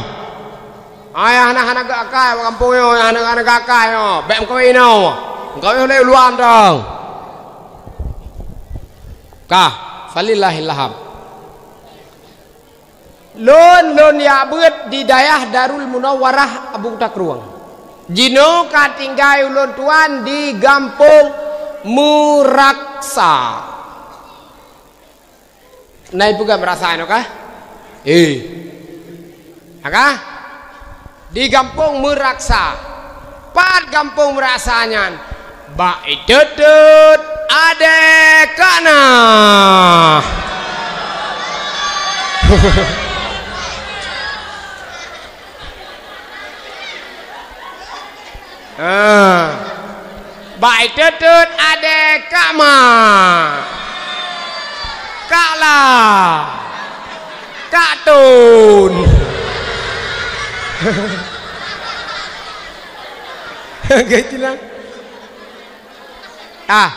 Ai hana, hana gét akai bak gampông nyoe, hana, hana gét akai nyoe. Bèk meukawen inoe. Meukawen lé uluan dong. Ka, falillahil hamd. Lôn, lôn jak beuet di dayah Darul Munawwarah Abu Takrueng. Jinoe ka tinggai ulôn tuan di gampông Meuraksa. Na ipeugah Meuraksa nyoe kah? Eh. Na kah? Di gampông Meuraksa. Pat gampông Meuraksa nyan? Bak Iteutut Adék Kakna. Ah. Bak Iteutut Adék Kakma. Kakla. Kaktun. Geuh sinan. Ah.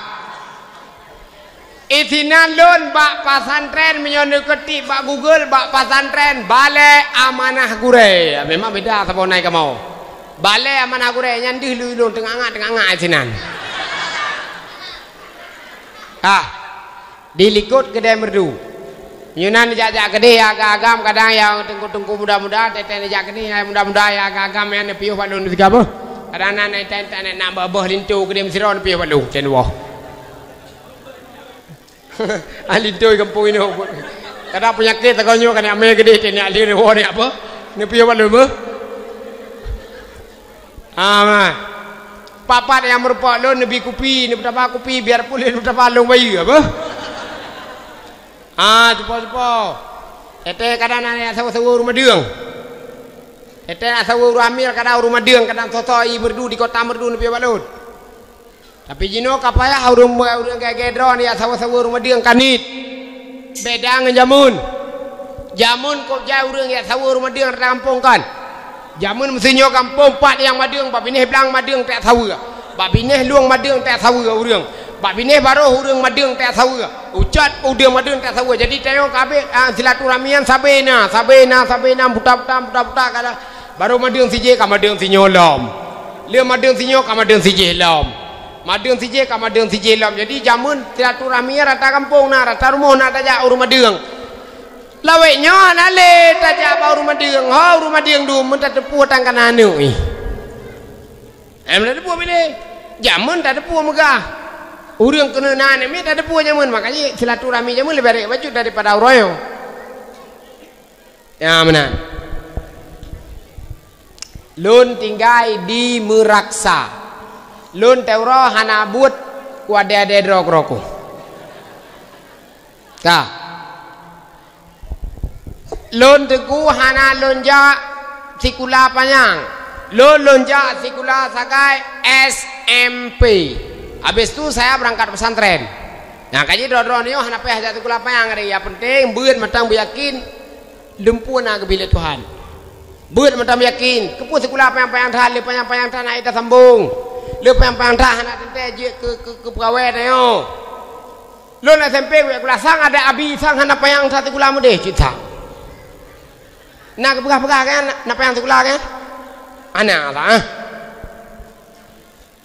Isinan lôn bak pesantren, meunyoe neukeutiek bak Google, bak pesantren Balè Amanah Gurèe. Memang beda saboh nai kamoe. Balè Amanah Gurèe nyan deuh lôn teungoh ngat, teungoh ngat isinan. Ah, di likot Keudè Meureudu. Meunyoe na neujak-jak keudeh agam-agam, kadang nyang teungku-teungku muda-muda, teuntèe neujak keudeh nyang muda-muda nyang agam-agam nyan neupiôh bak lôn sigoe beuh. Kadang na, na, na, na, na beuh linto keudeh meusidroe neupiôh bak lôn, cen woh. Ahli toi gampông inoe. Kada peunyakét takon nyoe kan amé geudeh teuh nyak lé woe nyak apa? Neupiôh bak lôn beuh. Ah, ma. Papat nyang meurumpok lôn neubi kupi, neupeutaba kupi, biar pun lé neupeutaba lôn bayeue apa? Ah, cupo-cupo. Teuntèe kadang na nyang saweue-saweue ureueng Madeueng. Teuntèe na saweue ureueng Amir, kadang ureueng Madeueng, kadang soe-soe ie Meureudu di kota Meureudu neupiôh bak lôn. Tapi jinoe ka payah ureueng, ureueng gét-gét droe nyan saweue-saweue ureueng Madeueng ka niet. Beda ngon jameun. Jameun kôb jai ureueng jak saweue ureueng Madeueng rata gampông kan. Jameun meusinyoe gampông pat nyang Madeueng, bak binéh blang Madeueng tajak saweue. Bak binéh lueng Madeueng tajak saweue ureueng. Bak binéh baroh ureueng Madeueng tajak saweue. Ucot ureueng Madeueng tajak saweue. Jadi tanyoe ka abéh, ah, silaturahmi nyan sabe na, sabe na, sabe na, buta-buta, buta-buta kada. Baroh Madeueng sijih ka Madeueng sinyoe lom. Lheueh Madeueng sinyoe ka Madeueng sijih lom. Madeueng sijih ka Madeueng sijih lom. Jadi jameun silaturahmi rata gampông na, rata rumoh na tajak ureueng Madeueng. Lawét nyoe hana lé tajak bak ureueng Madeueng. Ho ureueng Madeueng dum meutateupeue tan kana aneuk ih. Em tateupeue bilé? Jameun tateupeue meugah. Ureueng keuneuk na aneuk miet tateupeue jameun. Makajih silaturahmi jameun leubeh rét bacut daripada uroe nyoe. Ya, meunan. Lôn tinggai di Meuraksa. Lôn teuroe hana buet wadée-wadée droe keudroe. Ka. Lôn teungku hana lôn jak sikula panyang. Lôn, lôn jak sikula sagai S M P. Habis tu saya berangkat pesantren. Nah, kaji droe-droe nyoe hana payah jak sikula panyang, nyang penting beuet mantong beuyakin. Dumpeue na geubri lé Tuhan. Beuet mantong yakin, keupeue sikula panyang-panyang that, lé panyang-panyang that hana tasambong. Lé panyang-panyang that hana teuntèe jeuet keu, keu, keu peugawée tanyoe. Lôn S M P wék kulasang, ada abi sang hana panyang that sikula meudeh cit sang. Na geupeugah-peugah kan, na panyang sikula kan? Hana lah, ah.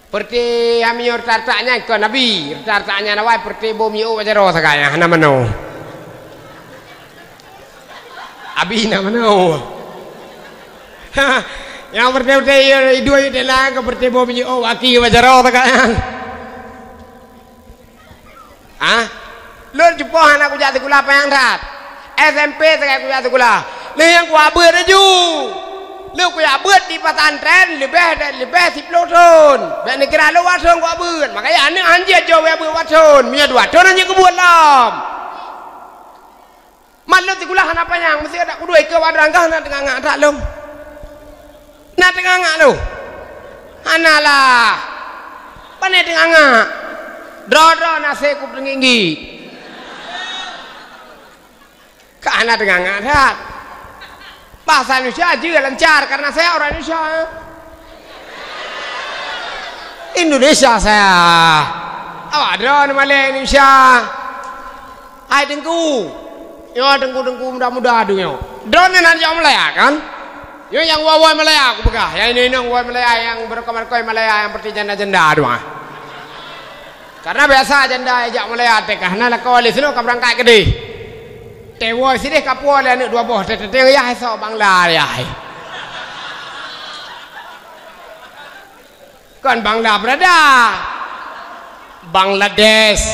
Peureuté hamiyoe reuta-reuta nyan kon abi, reuta-reuta nyan awai peureuté bom yôh bak jaroe sagai nyan hana manoe. Abi na manoe. Nyang peureuté-peureuté yôh idua yôh teulang keu peureuté bom yôh aki bak jaroe sagai nyan. Hah? Lôn cupoh hana kujak sikula panyang that. S M P sagai kujak sikula. Lheueh nyan kuabeuet laju. Lheueh kuabeuet di pesantren leubeh, leubeh siploh thon. Bèk neukira lôn watthon kuabeuet. Makanya aneuk hanjeuet jok wée abeuet watthon. Meunyoe dua thon hanjeuet kubuet lom. Man lôn sikula hana panyang, meusti adak kudua ikeue wadrang gah na teungangak that lom. Na teungangak lom. Hana lah. Pane teungangak. Droe-droe na se kupeuteunggi-teunggi. Ka hana teungangak that. Bahasa Indonesia jeuet lancar karena saya orang Indonesia. Indonesia saya. Awak droe neumalée Indonesia. Hai Teungku. Nyoe Teungku-teungku muda-muda tu nyoe. Droeneuh na jak Malaya kan? Nyoe nyang woe-woe Malaya kupeugah. Nyang inong-inong woe Malaya, nyang beureukoh-beureukoh Malaya, nyang peureuté janda-janda tu ah. Karena biasa janda jak Malaya teuka hana lakoe lé sinoe ka beurangkat keudeh. Teuwoe sideh ka puwoe lé aneuk dua boh, teuteuteng yah esok Bangla yah. Kon Bangla berada. Bangladesh.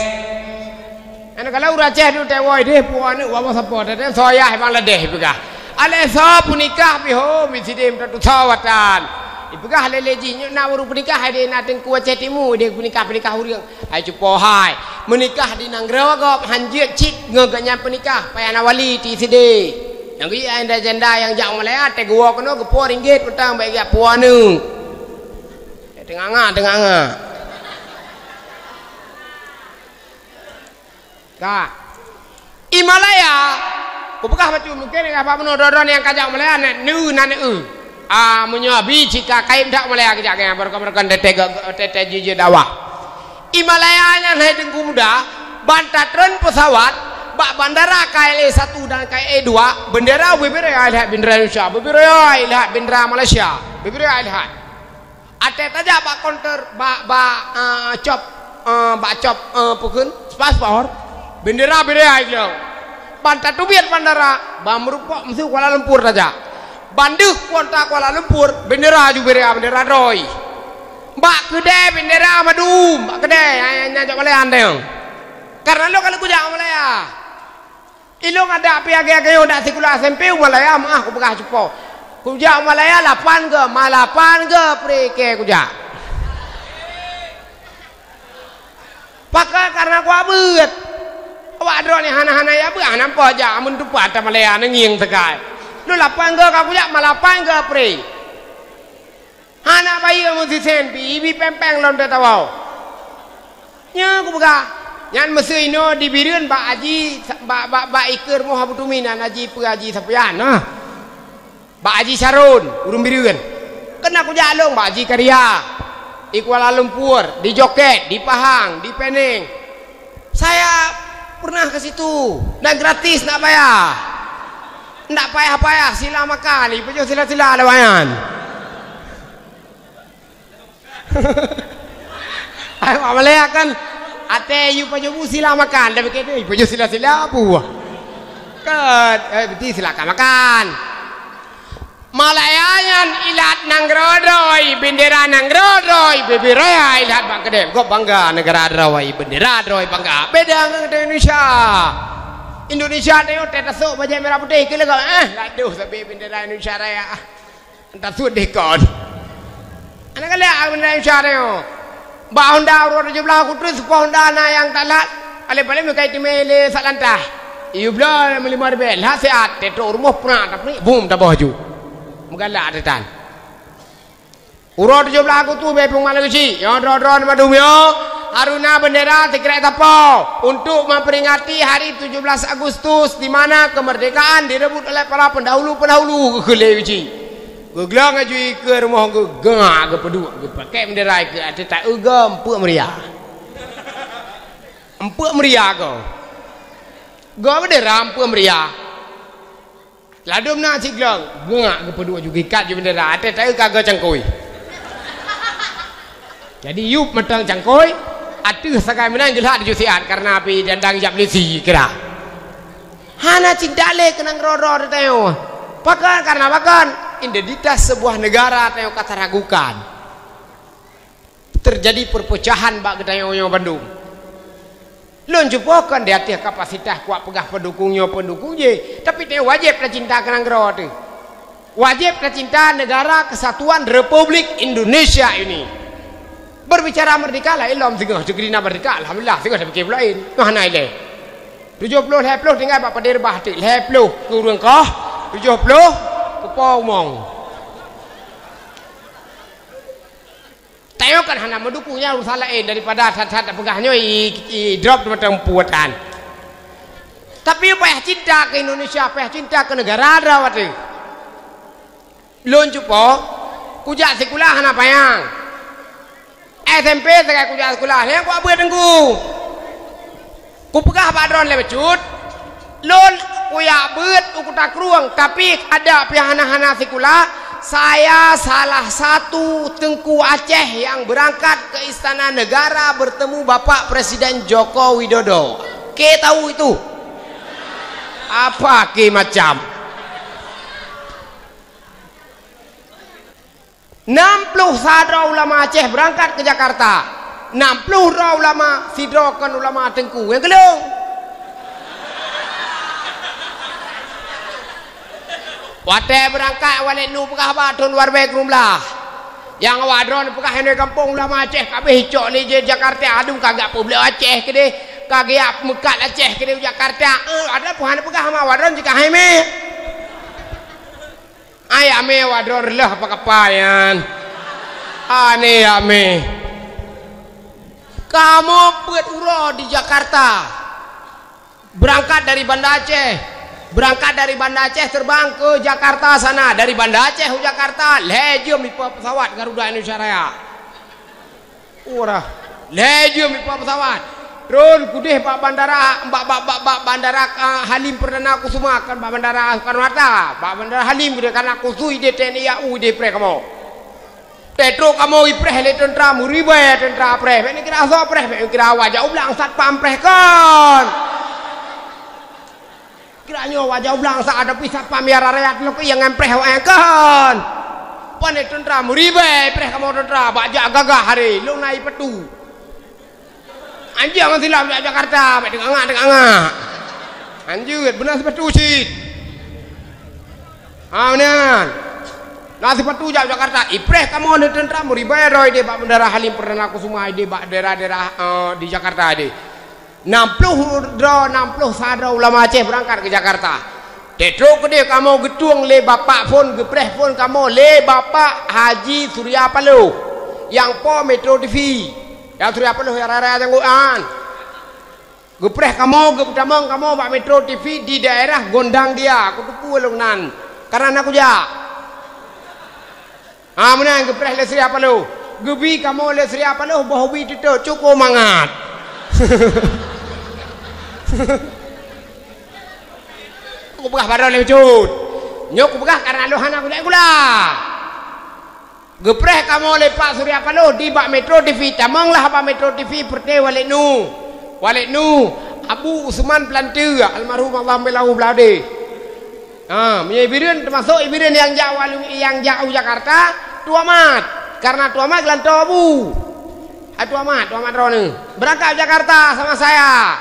Ana kalau ureueng Aceh tu teuwoe deh puwoe aneuk dua boh sapo, teuteuteng soe yah Bangladesh peugah. Aleh soe peunikah bihom sideh meututoe watan. Ipeugah lé-lé jih nyoe na ureueng peunikah hai deh na Teungku Aceh Timu deh peunikah-peunikah ureueng. Hai cupo hai, meunikah di nanggroe gob han jeuet cit ngon gobnyan peunikah, payah na wali ti sideh. Nyang geuh janda-janda nyang jak Malaya teuh geuwoe keunoe geupuwoe ringgit mantong bèk geujak puwoe aneuk. Teungangak, teungangak. Ka. I Malaya, kupeugah bacut mungken ka bak bunoe droe-droe nyang ka jak Malaya na neu na neu. Ah, meunyoe abi cit ka kayém that Malaya geujak nyan, beureukan-beureukan teuntèe, teuntèe jih-jih dakwah. I Malaya nyan hai Teungku muda, ban tatreun pesawat bak bandara K L A satu dan K L A dua, bendera bubiri ai lheueh bendera Indonesia, bubiri ai lheueh bendera Malaysia, bubiri ai lheueh. Watèe tajak bak konter, bak, bak, eh, cop, eh, bak cop, eh, peue kheun, paspor, bendera bubiri ai glöng. Ban tateubiet bandara, ban meureumpok miseue Kuala Lumpur tajak. Ban deuh kuontra Kuala Lumpur, bendera ju bubiri ai, bendera droe. Bak keudè bendera mandum, bak keudè, nyang, nyang, nyang jak Malaya nyan. Karena lôn ka lheueh kujak Malaya. Ilôn adak pih agèe-agèe nyoe dak sikula S M P u Malaya meuah kupeugah cupo. Kujak u Malaya lapan goe, malapan goe pri kèe kujak. Pakon karena kuabeuet. Awak droeneuh hana-hana ya beuet, hana po jak amun tupat ta Malaya neungieng teukai. Lôn lapan goe ka kujak, malapan goe pri. Hana bayeue meusisen pih, ibi péng-péng lom teuh tawoe. Nyoe kupeugah, nyan meuseu inoe di Bireuen bak Haji, bak, bak, bak ikeue rumoh Abu Tumi nan Haji peue Haji Sapian, nah. Bak Haji Sarun, ureueng Bireuen. Keunan kujak lôn bak Haji Karia. I Kuala Lumpur, di Joket, di Pahang, di Peneng. Saya pernah ke situ dan gratis, ndak payah. Ndak payah-payah sila makan, ipajoh sila-sila lawan nyan. Awak Malaya kan, até yue pajoh bu sila makan, dah pikir tu, ipajoh sila-sila apa? Kan, eh, berarti silakan makan. Malaya nyan ilat nanggroe droe, bendera nanggroe droe, bubiri ai ilat bak keudè. Gob bangga negara droe, bendera droe bangga. Beda ngon Indonesia. Indonesia teuh tasok bajèe merah putih keu leuga, eh, gadoh sabé bendera Indonesia Raya. Tasut deh kon. Ana galak bendera Indonesia teuh. Bak Honda uroe tujoh blaih Agustus, seupôt Honda na nyang talat. Paléng-paléng meukai teumé lé sak lantah. Iyue bloe limong ribèe, lhah siat, teutrok rumoh prak, tapi bum taboh ju. Meugalak teutan. Uroe tujoh blaih Agustus, bèe peungeumat lagèe chik. Nyoe droe-droe mandum nyoe, haruna bendera sikrek sapo untuk memperingati hari tujuh belas Agustus, di mana kemerdekaan direbut oleh para pendahulu-pendahulu, geukheun lé Uci. Geuglong laju ikeue rumoh geuh, geungak geupeuduek, geupakèk bendera ikeue ateueh taeu goe, eumpeuk meuria. Eumpeuk meuria goe. Goe bendera eumpeuk meuria. Ladôm na siglong, geungak geupeuduek ju geuikat ju bendera, ateueh taeu ka goe cangkôi. Jadi, yub mantong cangkôi, ateueh sagai meunan jeulaih tujoh siat, karena api dandang jak meulisi kira. Hana cinta lé keu nanggroe droe teuh tanyoe. Pakon, karena pakon? Identitas sebuah negara tanyoe ka taragukan. Terjadi perpecahan bak geutanyoe nyoe bandum. Lôn cupo kon di ateueh kapasitas kuat peugah pendukung nyoe pendukung jéh, tapi tanyoe wajéb tacinta keu nanggroe teuh. Wajéb tacinta negara kesatuan Republik Indonesia ini. Berbicara merdeka lah ilom singoh, cukri na merdeka, alhamdulillah, singoh tapike buleuen. Noh hana ilée. Tujoh ploh lhée ploh tinggai bak padé reubah teuk, lhée ploh keu ureuëng koh, tujoh ploh keu po umong. Tanyoe kan hana meudukung nyan urusan laén daripada that-that tapeugah nyoe i, i drop mantong puatan. Tapi payah cinta keu Indonesia, payah cinta keu negara droe teuh. Lôn cupo, kujak sikula hana panyang. S M P sagai kujak sikula, lhée kuak beuet teungku. Kupeugah bak droeneuh lé bacut, lôn kuyak beuet u Kuta Krueng, tapi adak pih hana-hana sikula, saya salah satu Teungku Aceh yang berangkat ke Istana Negara bertemu Bapak Presiden Joko Widodo. Ke tahu itu? Apa ke macam? Nam ploh sa droe ulama Aceh beurangkat keu Jakarta. Nam ploh droe ulama, sidroe kon ulama teungku nyang keulheueng. Watée beurangkat, Walid Nu peugah bak thon dua ribée keu limong blah, nyang awak droe peugah, "Inoe gampông ulama Aceh ka abéh icok lé jih Jakarta, adum ka geujak peubloe Aceh keudeh, ka geujak meukat Aceh keudeh u Jakarta." Eh, ada pun hana peugah ma awak droe jih ka hai mé. Ai amé, awak droe reuloh apa kapa nyan. Aneh amé. Kamoe peuet uroe di Jakarta. Berangkat dari Banda Aceh. Berangkat dari Banda Aceh terbang ke Jakarta sana. Dari Banda Aceh ke Jakarta, lhée jeuem ipe pesawat Garuda Indonesia Raya. Urah. Lhée jeuem ipe pesawat. Tron keudeh bak bandara, bak, bak, bak, bak bandara, ah, Halim Perdana Kusuma, kon bak bandara Soekarno Hatta. Bak bandara Halim keudeh, kana khusus ideh T N I A U ideh preh kamoe. Teutrok kamoe ipreh lé teuntra, meuribée teuntra preh. Bék neukira soe preh, bék neukira awak jak u blang satpam preh kon. Kira nyoe wajah u blang sa ada pih satpam ya rayat lôn keu nyang ngan preh awaknyan kon. Pane teuntra meuribée preh kamoe teuntra bak jak gagah hari lôn na ipetu. Anjing ngon silam jak Jakarta, bék teungangak, teungangak. Anjeuet, beuna sipetu cit. Ha, meunan. Na sipetu jak Jakarta, ipreh kamoe lé teuntra meuribée droe ideh bak bandara Halim Perdana Kusuma ideh bak daerah-daerah, eh, di Jakarta ideh. Nam ploh droe, nam ploh sa droe ulama Aceh beurangkat keu Jakarta. Teutrok keudeh kamoe geutueng lé bapak phon, geupreh phon kamoe lé Bapak Haji Surya Paloh nyang po Metro T V. Nyang Surya Paloh nyang raya-raya nyang geuan. Geupreh kamoe, geupeutamong kamoe bak Metro T V di daerah Gondang Dia, kuteupeue lôn nan. Karena na kujak. Ha, meunan geupreh lé Surya Paloh. Geubi kamoe lé Surya Paloh boh ubi teutot, cukup mangat. Kupeugah baroe lé bacut. Nyoe kupeugah karena lôn hana gulak gula. Geupreh kamoe lé Pak Surya Paloh di bak Metro T V, tamong lah bak Metro T V peureté Walid Nu. Walid Nu, Abu Usman Plante, almarhum Allah meulahu blaudeh. Ha, meunyoe Ibireuen teumasok Ibireuen nyang jak walu-, nyang jak u Jakarta, Tuamat. Karena Tuamat geulantoe Abu. Hai Tuamat, Tuamat droeneuh. Beurangkat Jakarta sama saya.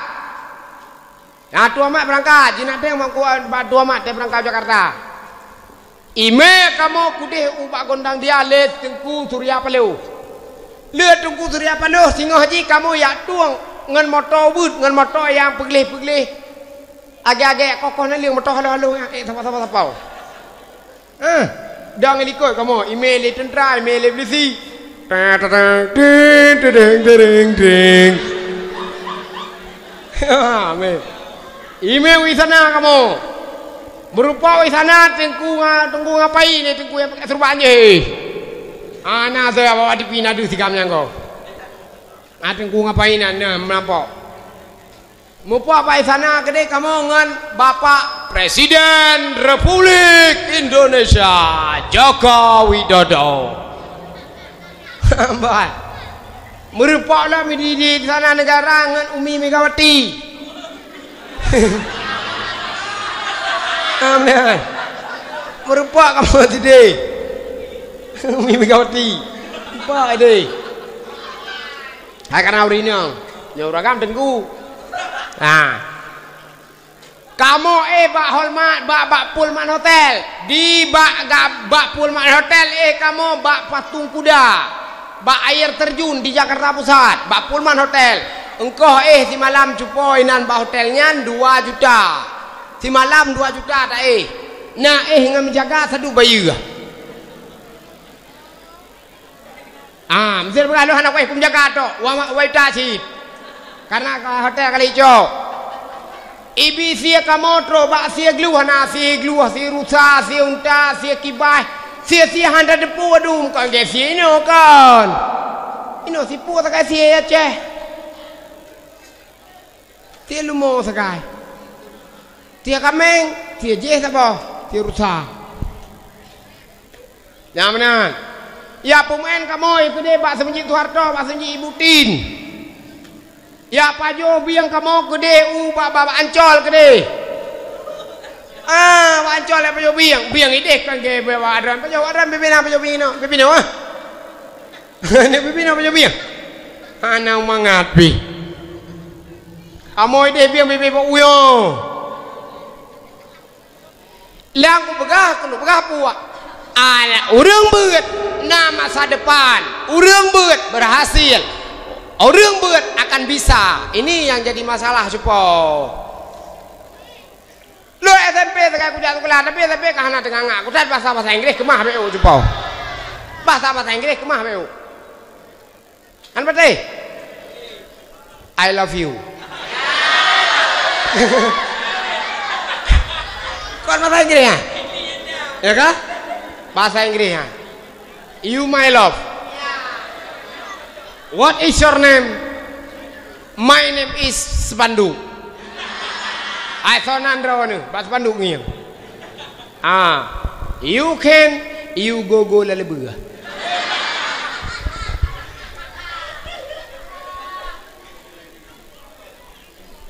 Ha, Tuamat beurangkat, jinak teuh mangku ba Tuamat teuh beurangkat Jakarta. Imé kamoe keudeh ubak Gondang Dia lé Teungku Surya Paloh. Lé Teungku Surya Paloh singoh jih kamoe jak tueng ngon moto beuet, ngon moto nyang peugleh-peugleh. Agée-agée kokoh naleueng moto haloh-haloh nyang ék sapo-sapo. Eh, dang likot kamoe, imé lé teuntra, imé lé pulisi. Tang, tang, tang, ting, tadeng, tadeng, ting. Ha, mé. Imé u istana kamoe. Meurumpok u istana Teungku Nga-, Teungku Ngapai ni, Teungku nyang pakai seureuban jih. Ana saya bawa T V na deuh sigam nyang ko. Ah, Teungku Ngapai na, na meurumpok. Meurumpok bak istana keudeh kamoe ngon Bapak Presiden Republik Indonesia, Joko Widodo. Bah. Meurumpok lom di, di sana negara ngon Umi Megawati. Amin. Meurumpok kamoe sideh. Umi Megawati. Rumpok ideh. Hai kana ureueng inong. Nyoe ureueng agam teungku. Ha. Kamoe éh bak Holmat, bak, bak Pullman Hotel. Di bak ga-, bak Pullman Hotel éh kamoe bak patung kuda. Bak air terjun di Jakarta Pusat, bak Pullman Hotel. Engkoh éh simalam cupo inan bak hotel nyan dua juta. Simalam dua juta ta éh. Na éh ngon meujaga saduek bayeue. Ah, meusé peugah lôn hana kuéh kum jaga tok, wa, wa, wa ita cit. Karena ka hotel kali cok. Ibi sie kamoe trok bak sie gluh hana, sie gluh, sie rusa, sie unta, sie kibaih, sie, sie hana teupeu dum kon gét sie inoe kon. Inoe sipue sagai sie Aceh. Tie lumo sagai. Tie kaméng, tie jéh saboh, tie rusa. Nyang meunan. Ya peumaén kamoe keudeh bak Seumeujiek Soeharto, bak Seumeujiek Ibu Tin. Ya pajoh bieng kamoe keudeh u bak, bak, bak Ancol keudeh. Ah, bak Ancol ya pajoh bieng. Bieng ideh kan ke bak Adran. Pajoh Adran pimpinan pajoh bieng inoe. Pimpinan ah. Ni pimpinan pajoh bieng. Hana mangat pih. Kamoe ideh bieng bibit bak uyoe. Lam kupeugah, keuneuk peugah puak. Alah, ureueng beuet na masa depan. Ureueng beuet berhasil. Ureueng beuet akan bisa. Ini yang jadi masalah cupo. Lôn S M P sagai kujak sekolah, tapi S M P ka hana teungangak. Kutat bahasa, bahasa Inggris keumah beu cupo. Bahasa, bahasa Inggris keumah beu. Kan beutôi? I love you. Kon bahasa Inggris, ya? Ya kah? Bahasa Inggris, ya. You my love. What is your name? My name is Spanduk. Ai sonan droeneuh, bak spanduk ngieng. Ah, you can, you go go lalebeuh.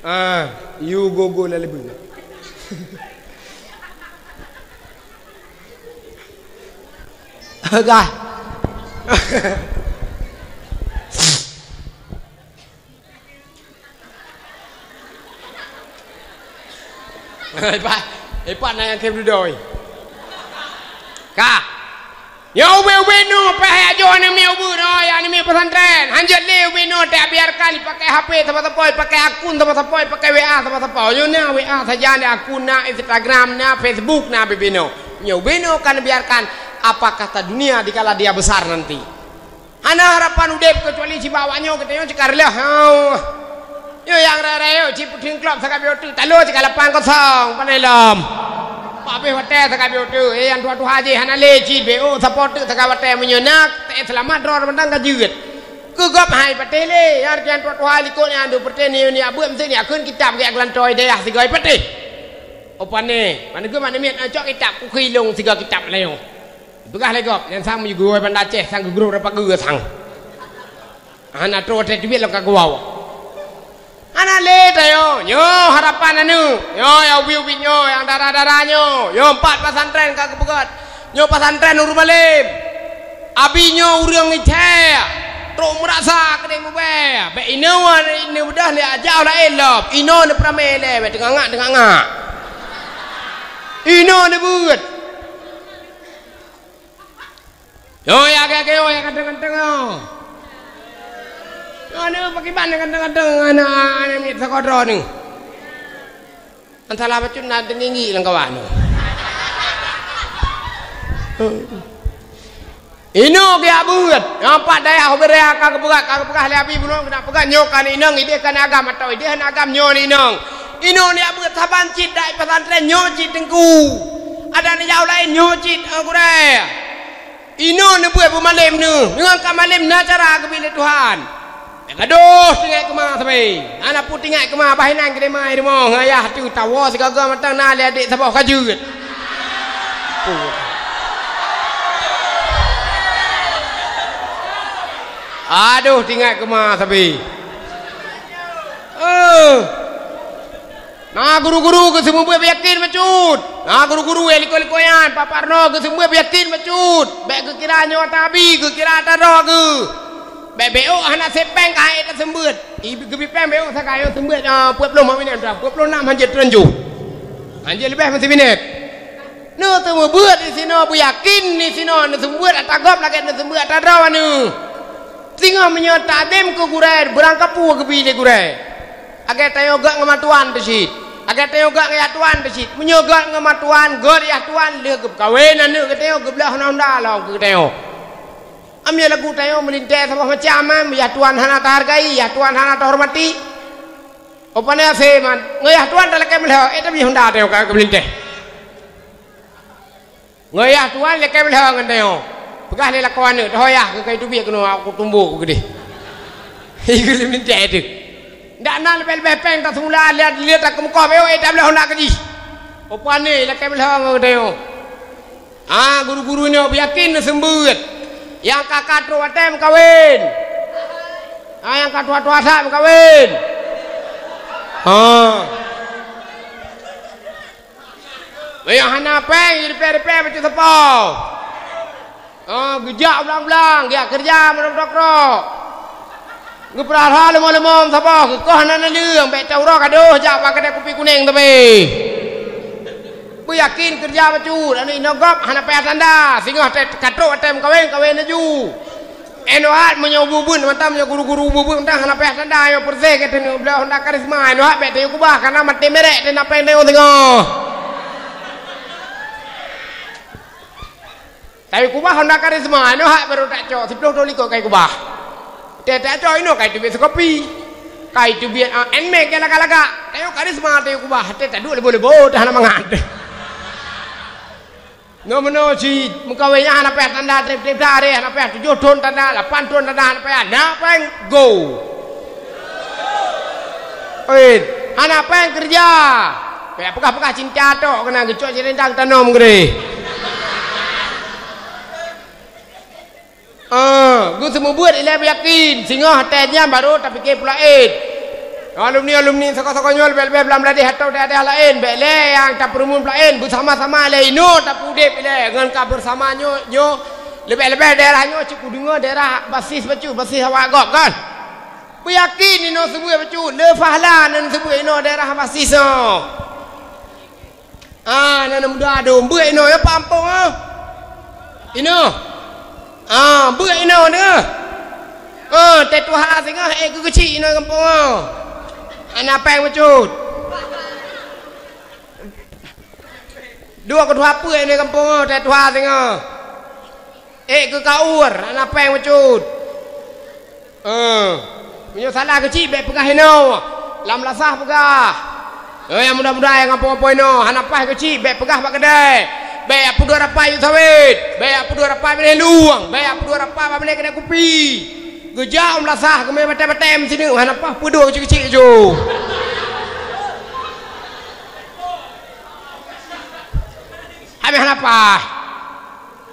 Ah, you go go lalebeuh. Gah. Ipat, ipat na nyang khem dudoe. Ka. Nyoe ubé-ubé nyoe payah jak jok aneuk miet ubeut nyoe, aneuk miet pesantren. Hanjeuet lé ubé nyoe tabiarkan ipakai H P sapo-sapo, ipakai akun sapo-sapo, ipakai W A sapo-sapo. Nyoe na W A sajan, akun na, Instagram na, Facebook na ubé nyoe. Nyoe ubé nyoe kan biarkan apa kata dunia dikala dia besar nanti. Hana harapan udép keucuali cit bak awak nyoe, geutanyoe cit ka reuloh. Hau. Nyoe nyang rayeuk-rayeuk cit peuting klop sagai biyeu teuk, talo cit ka lapan kosong, pane lom. Bak abéh watèe sagai biyeu teuk, eh, nyang tuha-tuha jih hana lé cit beu, oh, sapo teuk sagai watèe meunyoe na, eh, seulamat droe mantong ka jeuet. Keu gob hai patéh lé, nyang tuha-tuha likot nyan deuh patéh ni, ni abeuet meusti ni akheun kitab geuh geulantoe dayah sigoe patéh. Oh, pane, pane geuh mak namiet cok kitab kukui lông sigoe kitab layoe. Peugah lé gob, nyan sang meugurée Banda Aceh, sang geugroe rapat geuh sang. Hana troh teubiet lom ka geuwoe. Hana lé tanyoe, nyoe harapan aneuk. Nyoe nyang ubit-ubit nyoe, nyang dara-dara nyoe. Nyoe empat pesantren ka geupeugöt. Nyoe pesantren ureueng malém. Abi nyoe ureueng Aceh. Trok meurasa keudéh mubée. Bék inoe neubeudôh neuajak laén lom. Inoe neupeuramé lé, bék teungangak-teungangak. Inoe neubeuet. Nyoe ya, ya, ya, ya, ganteng-ganteng nyoe. Nyoe ni pakiban ganteng-ganteng aneuk, aneuk miet sakoe droeneuh. Antara bacut na teunginggi lam kawan nyoe. Inoe geujak beuet. Nyoe pat dayah ubé raya ka geupeugah, ka geupeugah lé abi bunoe keuneuk peugah nyoe ka inong, idéh ka agam atau idéh hana agam nyoe inong. Inoe neujak beuet saban cit dai pesantren nyoe cit teungku. Adak neujak laén nyoe cit, eh, gurée. Inoe neubeuet beumalém neuh, deungon ka malém na cara geubi lé Tuhan. Gadoh tinggai keuma sabe. Hana peue tinggai keuma, bah inan keudéh mai rumoh ngon ayah teuh tawoe sigoe-goe mantong na lé adék saboh ka jeuet. Adoh, tingat keuma sabe. Eh. Na guru-guru geuseumeubuet beuyakin bacut. Na guru-guru eh likot-likot nyan, Pak Parno geuseumeubuet beuyakin bacut. Bék geukira nyoe tabi, geukira taroh geuh. Bék beok hana sép péng ka hai taseumeubuet. I geubi péng beok sagai seumeubuet, ah, peuet ploh mak minét, peuet ploh nam hanjeuet teureunjoh. Hanjeuet leubeh meusiminét. Neuseumeubuet disinoe, beuyakin disinoe, neuseumeubuet ata gob lagée neuseumeubuet ata droe nyoe. Singoh meunyoe takzem keu gurée, beurangkapeue geubi lé gurée. Lagée tanyoe gét ngon matuan teuh cit. Lagée tanyoe gét ngon yah tuan teuh cit. Meunyoe gét ngon matuan, gét yah tuan lheueh geupeukawen aneuëk geutanyoe, geubloe honda-honda lom keu geutanyoe. Am ya lagu tanyoe meulintée saboh macam, eh, yah tuan hana tahargai, yah tuan hana tahormati. Opana seman, ngon yah tuan talakée meulhö, eh, tapi honda tanyoe ka, ka meulintée. Ngon yah tuan lakée meulhö ngon tanyoe. Peugah lé lakoe aneuëk, "Teuhoyah keu kai teubiet keunoe, aku tumbok keu keudeh." Iku lé meuntée teuh. Ndak na leubeh-leubeh péng taseumula, lihat, lihat takeumeukôh beuyôh, eh, tabloe honda keu jih. Opan ni lakée meulhö ngon tanyoe. Ah, guru-guru nyoe beuyakin neuseumbeut. Nyang ka-ka trok watée meukawen. Ah, nyang ka tuha-tuha that meukawen. Ah. Meunyoe hana péng, jidipée-dipée bacut sapo. Oh, geujak u blang-blang, geujak keureuja meudong tokro. Geupeurah-rah leumô-leumô saboh, geukoh hana neuleueng, bék ta uroe ka deuh jak bak keude kupi kunéng teubeh. Beuyakin keureuja bacut, aneuëk inoe gob hana payah tanda, singoh tée ka trok watée meukawen, kawen laju. Inoe hat meunyoe bubeuet mantong, meunyoe guru-guru bubeuet mantong hana payah tanda, nyoe peureséh gét teuneuk bloe honda karisma, inoe hat bék tayue kubah, kana maté merek teuh na péng tayue singoh. Tapi kubah honda karisma, inoe hat barô tacok, siplôh thôn likot kai kubah. Tée tacok inoe kai teubiet seukopi. Kai teubiet, ah, Nmax nyang lagak-lagak. Tayue karisma tayue kubah, tée taduek leubo-leubo, teuh hana mangat. Nyoe meunoe cit, meukawen nyan hana payah tanda treb-treb that, hana payah tujoh thôn tanda, lapan thôn tanda, hana payah, na péng go. Oi, hana péng keureuja. Payah peugah-peugah cinta tok keunan geucok sirindang tanom keudeh. Ah, geuseumeubuet ilée beuyakin, singoh tée nyan barô tapike peulaén. Alumni-alumni sakoe-sakoe nyoe leubeh-leubeh blang Bangladesh atau daerah-daerah laén, bék lé nyang tapeureumeun peulaén, beusama-sama lé inoe tapeudeb ilée ngon ka beusama nyoe, nyoe leubeh-leubeh daerah nyoe cit kudeungoe daerah basis bacut, basis awak gob kan. Beuyakin inoe seubeue bacut, le fahla nan seubeue inoe daerah basis nyoe. Ah, na, na muda dum, beuet inoe, ya, pampong, ah. Inoe. Ah, beuet inoe, na. Ah, tée tuha singoh, eh, keu keuchik inoe gampông, ah. Hana péng bacut. Dua keu tuha peue inoe gampông, ah, tée tuha singoh. Ék keu kaur, hana péng bacut. Eh, meunyoe salah keuchik, bék peugah inoe. Lam lasah peugah. Eh, nyang muda-muda nyang gampông-gampông inoe, hana paih keuchik, bék peugah bak keudè. Bék jak peuduek rapai yue sawét. Bék jak peuduek rapai binéh lueng. Bék jak peuduek rapai bak binéh keudè kupi. Geujak u lam lasah, geumé batée-batée meusineuk, hana paih peuduek keuchik-keuchik ju. Habéh hana paih.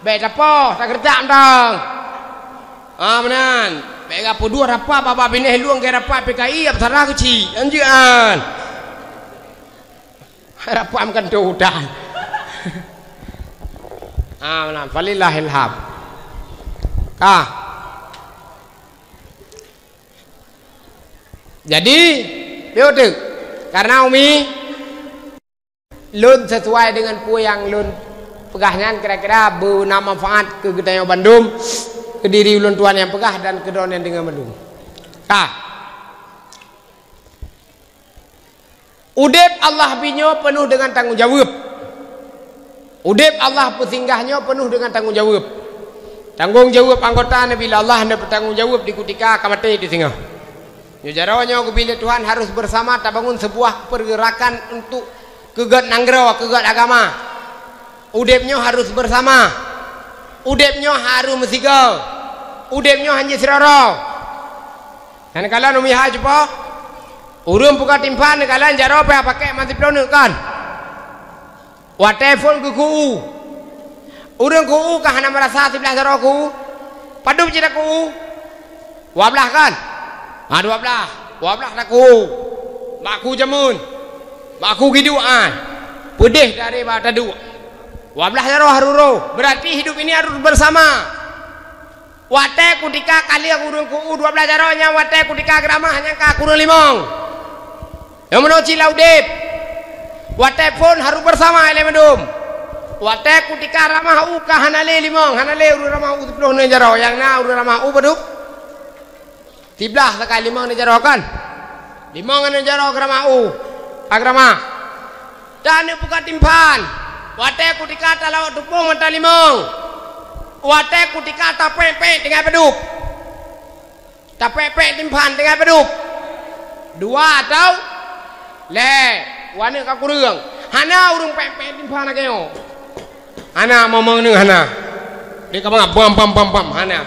Bék tapoh, takeureutak mantong. Ah, meunan. Bék ka peuduek rapat bak binéh lueng keu rapat P K I, ap sarah keuchik. Anjeuet an. Rapat meukanto utai. Ah, meunan. Falillahil hamd. Ka. Jadi, piôh teuk. Karena Umi Lôn sesuai deungon peue nyang lôn peugah nyan kira-kira beuna manfaat keu geutanyoe bandum, keu diri ulôn tuan nyang peugah dan keu droeneuh nyang deungoe bandum. Ka. Udeb Allah binyoe peunoh deungon tanggong jaweueb. Udeb Allah peusinggah nyoe peunoh deungon tanggong jaweueb. Tanggong jaweueb anggota neubi lé Allah neupeutanggong jaweueb di kutika ka maté teuh singoh. Nyoe jaroe nyoe geubi lé Tuhan harôh beusama tabangun seubuah peurgeurakan untuk keu gét nanggroe, keu gét agama. Udeb nyoe harôh beusama. Udeb nyoe harôh meusigoe. Udeb nyoe hana jeuet sidroe-droe. Nyan kalon umi hai cupo. Ureuëng peugah timphan kalon jaroe payah pakék mantong ploh neuk kan. Watée phon keu ku u. Ureuëng ku u ka hana meurasa siblaih jaroe ku u. Padub cit ku u. Dua blaih kan? Ha, dua blaih. Dua blaih takue. Bak ku jameun. Bak ku giduek ai. Peudeh dari bak taduek. Dua blaih jaroe harus rôh. Berarti hidup ini harus bersama. Watée kutika ka lheueh ureuëng ku u dua blaih jaroe nyan, watée kutika geuramah nyang ka kureueng limong. Nyang meunoe cit lam udeb. Watée phon harôh beusama ilée mandum. Watée kutika ramah u ka hana lé limong, hana lé ureuëng ramah u siplôh neun jaroe, nyang na ureuëng ramah u padub? Siblaih sakai limong neun jaroe kan? Limong neun jaroe geuramah u, ka geuramah. Dan neubuka timphan. Watée kutika talawok tupông mata limong. Watée kutika tapék-pék tinggai padub? Tapék-pék timphan tinggai padub? Dua atau lhée? Waneuk ka kureueng. Hana ureuëng pék-pék timphan lagée nyoe. Hana momong neuh hana. Dia ka mangat bam, bam, bam, bam. Hana.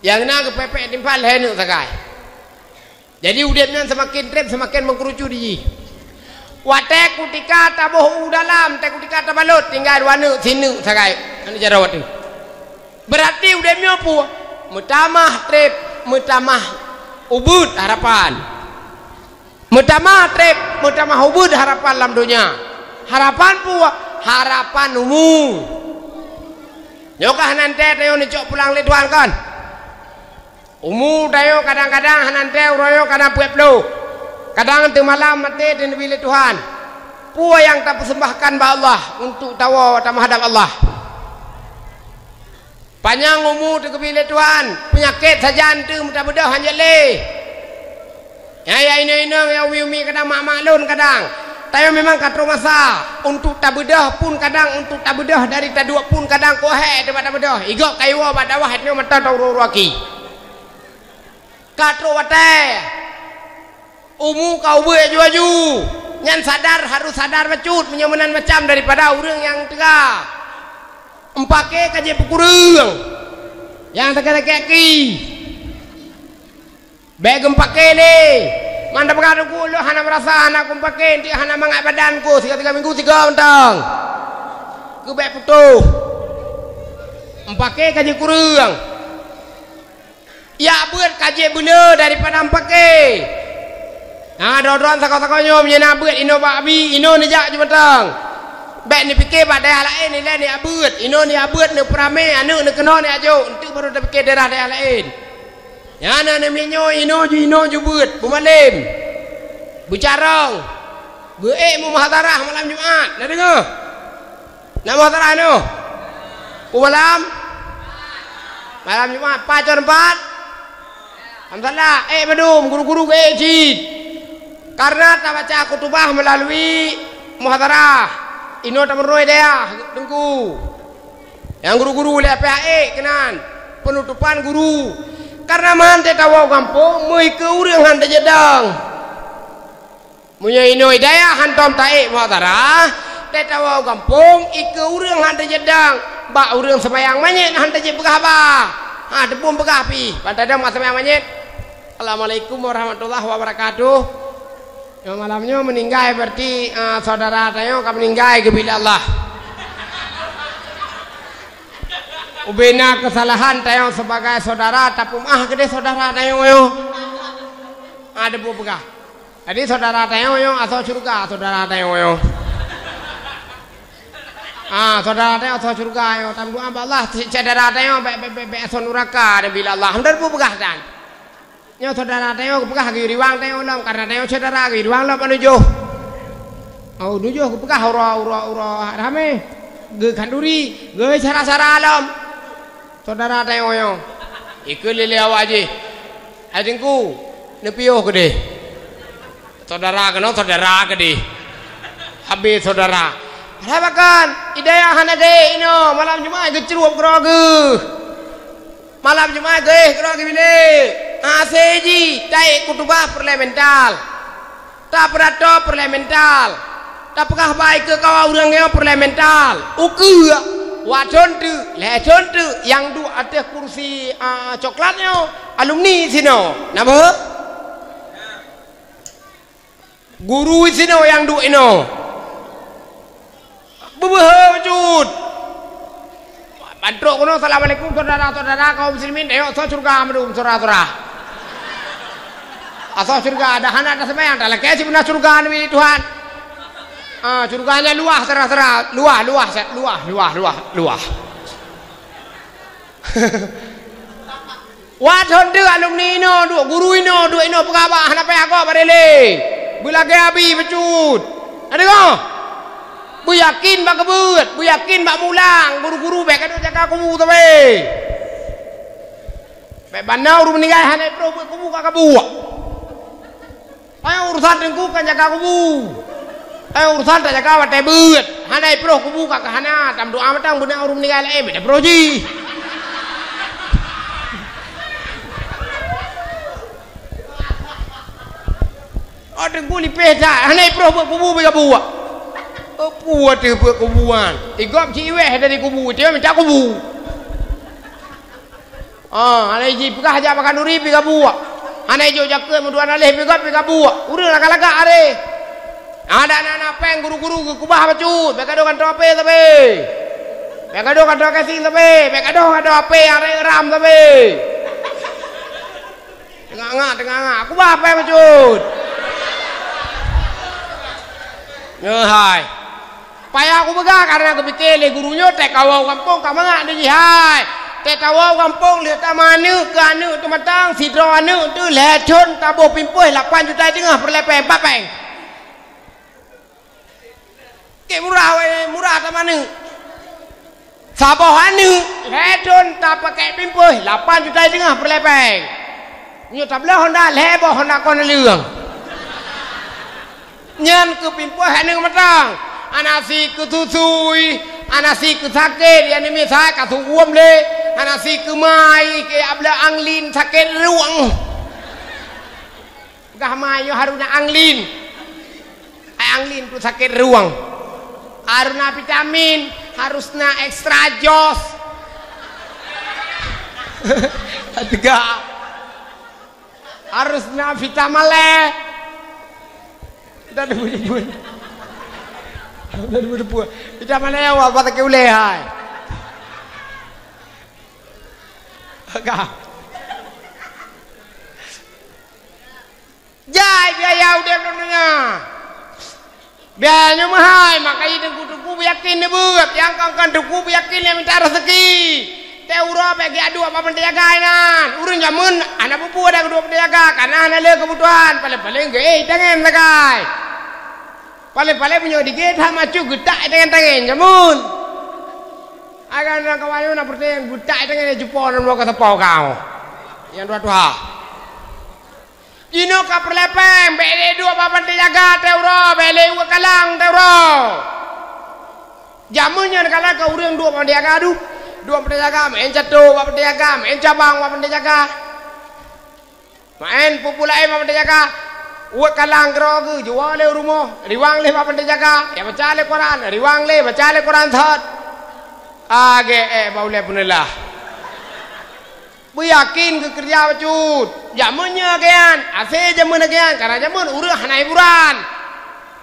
Nyang na geupék-pék timphan lhée neuk sagai. Jadi udeb nyan seumaken treb, seumaken meukerucut jih. Watée kutika taboh u dalam, watée kutika tabalot, tinggai dua neuk, sineuk sagai. Hana jaroe watée. Berarti udeb nyoe peue? Meutamah treb, meutamah ubeuet harapan. Meutamah treb, meutamah ubeuet harapan lam donya. Harapan peue? Harapan umu. Nyoe ka hana teuntée tanyoe neucok pulang lé Tuhan kan? Umu tanyoe kadang-kadang hana teuntée, uroe nyoe kadang peuet ploh. Kadang teumalam maté teuneubi lé Tuhan. Peue nyang tapeuseumbahkan bak Allah untuk tawoe tameuhadab Allah? Panyang umu teugeubi lé Tuhan, peunyakét sajan teuh meutabeudôh hanjeuet lé. Ya, ya, inong-inong, ya, umi-umi, kadang mak-mak lôn kadang. Tanyoe memang ka troh masa untuk tabeudôh pun kadang, untuk tabeudôh dari taduek pun kadang, keuhai teuma tabeudôh. Igop kayue bak dakwah nyoe mantong taurô-urô aki. Ka troh watée. Umu ka ubeuet aju-aju. Nyan sadar, harôh sadar bacut meunyoe meunan macam daripada ureuëng nyang teuga. Meupaké ka jipeukureueng. Nyang sakét-sakét ki. Bék geumeupaké lé. Man tapeugah teungku, lôn hana meurasa hana kumeupaké, enteuk hana mangat badan ku, siga-siga minggu siga mantong. Keu bék putôh. Meupaké ka jikureueng. Jak beuet ka jeuet beuneu daripada meupaké. Ha, droe-droe sagoe-sagoe nyoe meunyoe na beuet inoe bak abi, inoe neujak ju mantong. Bék neupiké bak dayah laén, ilée neujak beuet. Inoe neujak beuet, neupeuramé, aneuëk neukeunoe neujak jok. Enteuk barô tapiké daerah-daerah laén. Nyan na neumiet nyoe inoe ju, inoe ju beuet, beumalem, beucarông, beuék muhadharah malam Jumat. Na deungoe? Na muhadharah nyoe? Peue malam? Malam Jumat, pajan teumpat? Alhamdulillah, ék mandum, guru-guru geuék cit. Karena tabaca khutubah melalui muhadharah. Inoe tameurunoe dayah, teungku. Nyang guru-guru lé P H E keunan, penutupan guru. Karena meuhan teuh tawoe gampông, meuikeue ureuëng han tajak dong. Meunyoe inoe dayah hantom taék muhadharah, teuh tawoe gampông, ikeue ureuëng han tajak dong. Bak ureuëng seumayang manyét han tajak peugah haba. Ha, teupeue peugah pih, ban tadong bak seumayang manyét. Assalamualaikum warahmatullahi wabarakatuh. Nyoe malam nyoe meuninggai, berarti, ah, saudara tanyoe ka meuninggai geubri lé Allah. Ubena keusalahan tanyoe sibagai saudara, tapeumaah keudeh saudara tanyoe nyoe. Ada buet peugah. Jadi saudara tanyoe nyoe asoe syeuruga, saudara tanyoe nyoe. Ah, saudara tanyoe asoe syeuruga nyoe. Tameudoa bak Allah, syedara tanyoe bék, bék, bék, bék asoe nuraka geubri lé Allah. Hana buet peugah tan. Nyoe saudara tanyoe geupeugah geuyue riwang tanyoe lom, karena tanyoe syedara geuyue riwang lom, anu jôh. Oh, anu jôh geupeugah uroe, uroe, uroe ramé, geukhanduri, geusyara-syara lom. Saudara tanyoe nyoe. Ikeue lé-lé awak jih. Hai Teungku, neupiôh keudeh. Saudara keunoe, saudara keudeh. Habéh saudara. Padahai pakon, i dayah hana geuék inoe, malam Jumat geucrueb keudroe geuh. Malam Jumat geuék keudroe geubilék. Hase jih taék khutubah peureulée mental. Tapeurato peureulée mental. Tapeugah bai keu kawa ureuëng nyoe peureulée mental. Ukeue, wak thon teuk, lhée thon teuk, nyang duek ateueh kursi, a, coklat nyoe, alumni sinoe. Na beuhe? Guru sinoe nyang duek inoe. Beubeuhe bacut. Ban trok keunoe, "Assalamualaikum, syedara-syedara kaum muslimin." Ayo, soe syeuruga mandum, syedara-syedara. Asoe syeuruga, dah hana taseumayang, talakée sibeuna syeuruga nibri Tuhan. Ah, syeuruga nyan luwah, syedara-syedara. Luwah, luwah, luwah, luwah, luwah, luwah. Watèe thon teuk alumni inoe duek, guru inoe duek inoe, peugah bak hana payah gob barele. Beulagèe Abi bacut. Na deungoe? Beuyakin bak keubeuet, beuyakin bak mulang, guru-guru bèk gadôh jaga kubu sabe. Bèk bana ureueng meuninggai hana jiproh beuet kubu ka kabuek. Ai urusan teungku kan jaga kubu. Ai urusan tajaga watèe beuet. Hana jiproh kubu ka, ka hana, tameudoa mantong beuna ureueng meuninggai laén, bèk taproh jih. Oh, teungku lipéh that, hana jiproh beuet kubu bèk kabuek. Oh, peue teuh beuet kubuan. Igob ci iweh dari kubu, tiep minta kubu. Ah, hana jipeugah jak bak khanduri pih kabuek. Hana jijok jakeuet meutuan aléh pih gob pih kabuek. Ureueng lagak-lagak aré. Adak na-na péng guru-guru geukeubah bacut. Bèk gadôh kantô HP sabe. Bèk gadôh kantô casing sabe. Bèk gadôh kantô HP aré ram sabe. Teungak-ngak, teungak-ngak. Keubah péng bacut. Nyoe hai. Payah kupeugah, kareuna geupike lé guru nyoe, teuka woe u gampông ka mangat neujih hai. Teuka woe u gampông lheueh tameuaneuk keu aneuk teuh mantong, sidroe aneuk teuh lhèe thon taboh pimpôh lapan juta teungoh peureulèe péng, pat péng. Keu murah wèh, murah tameuaneuk. Saboh aneuk lhèe thon tapakèk pimpôh lapan juta teungoh peureulèe péng. Nyoe tabloe honda lhèe boh honda kon leueng. Nyan keu pimpôh aneuk mantong. Hana sie keu susui, hana sie keu sakét, nyang misai ka suguem lé, hana sie keu mai, keu abla anglin sakét rueng. Peugah mai nyoe harus na anglin. Ai anglin tu sakét rueng. Harus na vitamin, harus na extra jos. Teuga. Harus na vitamin lé. Dah dua puluh. Dah dua puluh. Vitamin lé awak patah ke uleh hai. Agak. Jai biaya udép lam donya. Biaya nyoe meuhai, maka i teungku-teungku beuyakin neubeuet, nyang kon-kon teungku beuyakin lé minta raseuki. Teuh uroe bèk geuduek bak peuntèe jaga inan. Ureueng jameun hana peue-peue dak geuduek peuntèe jaga, kana hana le keubutuhan, paleng-paleng geuéh tangen sagai. Paleng-paleng meunyoe digét that macut geutak tangen-tangen jameun. Agan na kawan nyoe na peureuteng geutak tangen jipok lam luwa ka sapoe kau. Nyang tuha-tuha. Jinoe ka peureulèe péng, bèk lé duek bak peuntèe jaga teuh uroe, bèk lé ueh kalang teuh uroe. Jameun nyan ka lheueh ka ureueng duek bak peuntèe jaga duek. Duek bak peuntèe jaga, meu'en cato bak peuntèe jaga, meu'en cabang bak peuntèe jaga. Meu'en peue-peue laén bak peuntèe jaga. Ueh kalang keudroe geuh, jiwoe lé u rumoh, riwang lé bak peuntèe jaga, ya baca lé Quran, riwang lé, baca lé Quran sot. Agé ék bak ulèe peuneulaih. Beuyakin keu keureuja bacut. Jameun nyoe lagèe nyan, asé jameun lagèe nyan, kana jameun ureueng hana hiburan.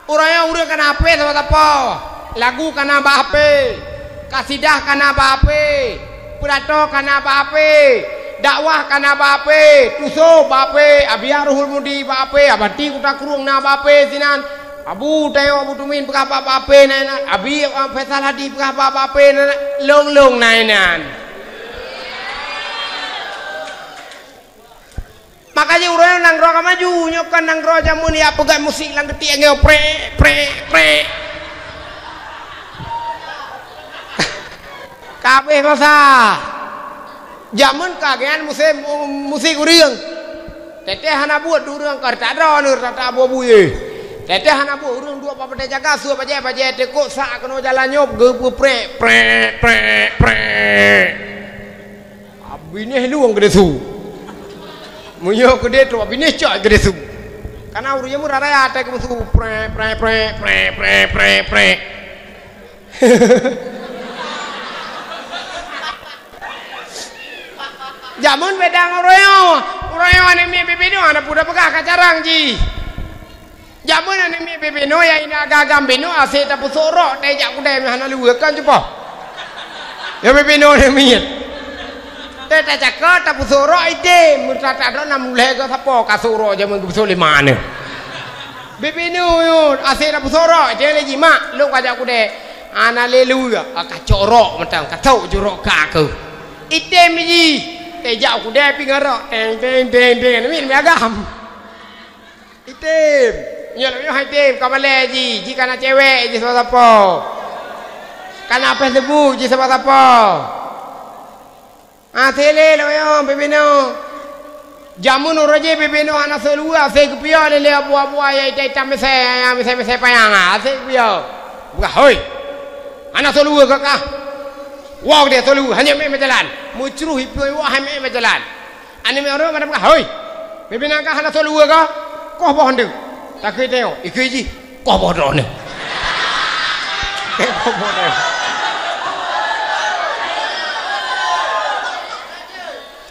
Uroe nyoe ureueng kana HP saboh-saboh. Lagu kana bak HP. Kasidah kana bak HP. Peuratoe kana bak HP. Dakwah kana bak HP. Tusoe bak HP. Abi Ruhul Mudi bak HP. Abati Kuta Krueng na bak HP sinan. Abu Tayok Abu Tumin peugah bak-bak HP na inan. Abi, ah, Faisal Hadi peugah bak-bak HP na inan. Lôn-lôn na inan. Maka jih ureueng nanggroe ka maju, nyoe kon nanggroe jameun ya peugah musik lam geutiek nyoe, prek, prek, prek. Ka abéh masa. Jameun ka geuyan musém, musik ureueng. Teuh-teuh hana buet ureueng ka tak droeneuh, tak, tak buet buye. Teuh-teuh hana buet ureueng duek bak peuntèe jaga, sue bajèe-bajèe teukok sak keunoe jalan nyoe geupeuprek, prek, prek, prek. Binéh lueng keudeh su. Meunyoe keudeh trok binéh cok keudeh su. Kana ureueng nyan meuraya atai keu su, prek, prek, prek. Jameun beda ngon uroe nyoe. Uroe nyoe aneuk miet bibinoe hana peue tapeugah ka carang jih. Jameun aneuk miet bibinoe nyang inong agam-agam binoe asék tapeusok rok teuh jak kudée meuhana luweue kon cupoh. Ya, bibinoe nyan miet. Teuh tacakot, tapeusurok item, meutatak droe nam lhèe goe sapo ka surok jameun geupeusok lé ma nyoe. Bibinoe nyoe, asèe tapeusurok, item lé jih, "Mak, lôn ka jak kudèe." "Hana lé lôn," ka cok rok mantong, ka cok jurok ka keuh. Item jih, teuh jak kudèe pih ngon rok, teng, teng, teng, teng, miet, miet agam. Item. Nyoe lôn nyoe hai item, ka malèe jih, jih ka na cewek jih sapo-sapo. Ka na Facebook jih sapo-sapo. Ah, teuh lé lôn nyoe bibinoe. Jameun uroe jih bibinoe hana seuleue, asèe geupiôh lé, lé abu-abu ya itam-itam misèe, ya misèe-misèe panyang, ah, asèe geupiôh. Peugah, "Hoi! Hana seuleue kah? Woe deh seuleue, hana mé meujalan." Meucruh ipiôh iwoe, hana mé meujalan. Aneuk miet ureueng meunan peugah, "Hoi! Bibinoe kah hana seuleue kah? Koh boh nteuk." Takheun teuh, ikheun jih, "Koh boh droeneuh." Koh boh droeneuh.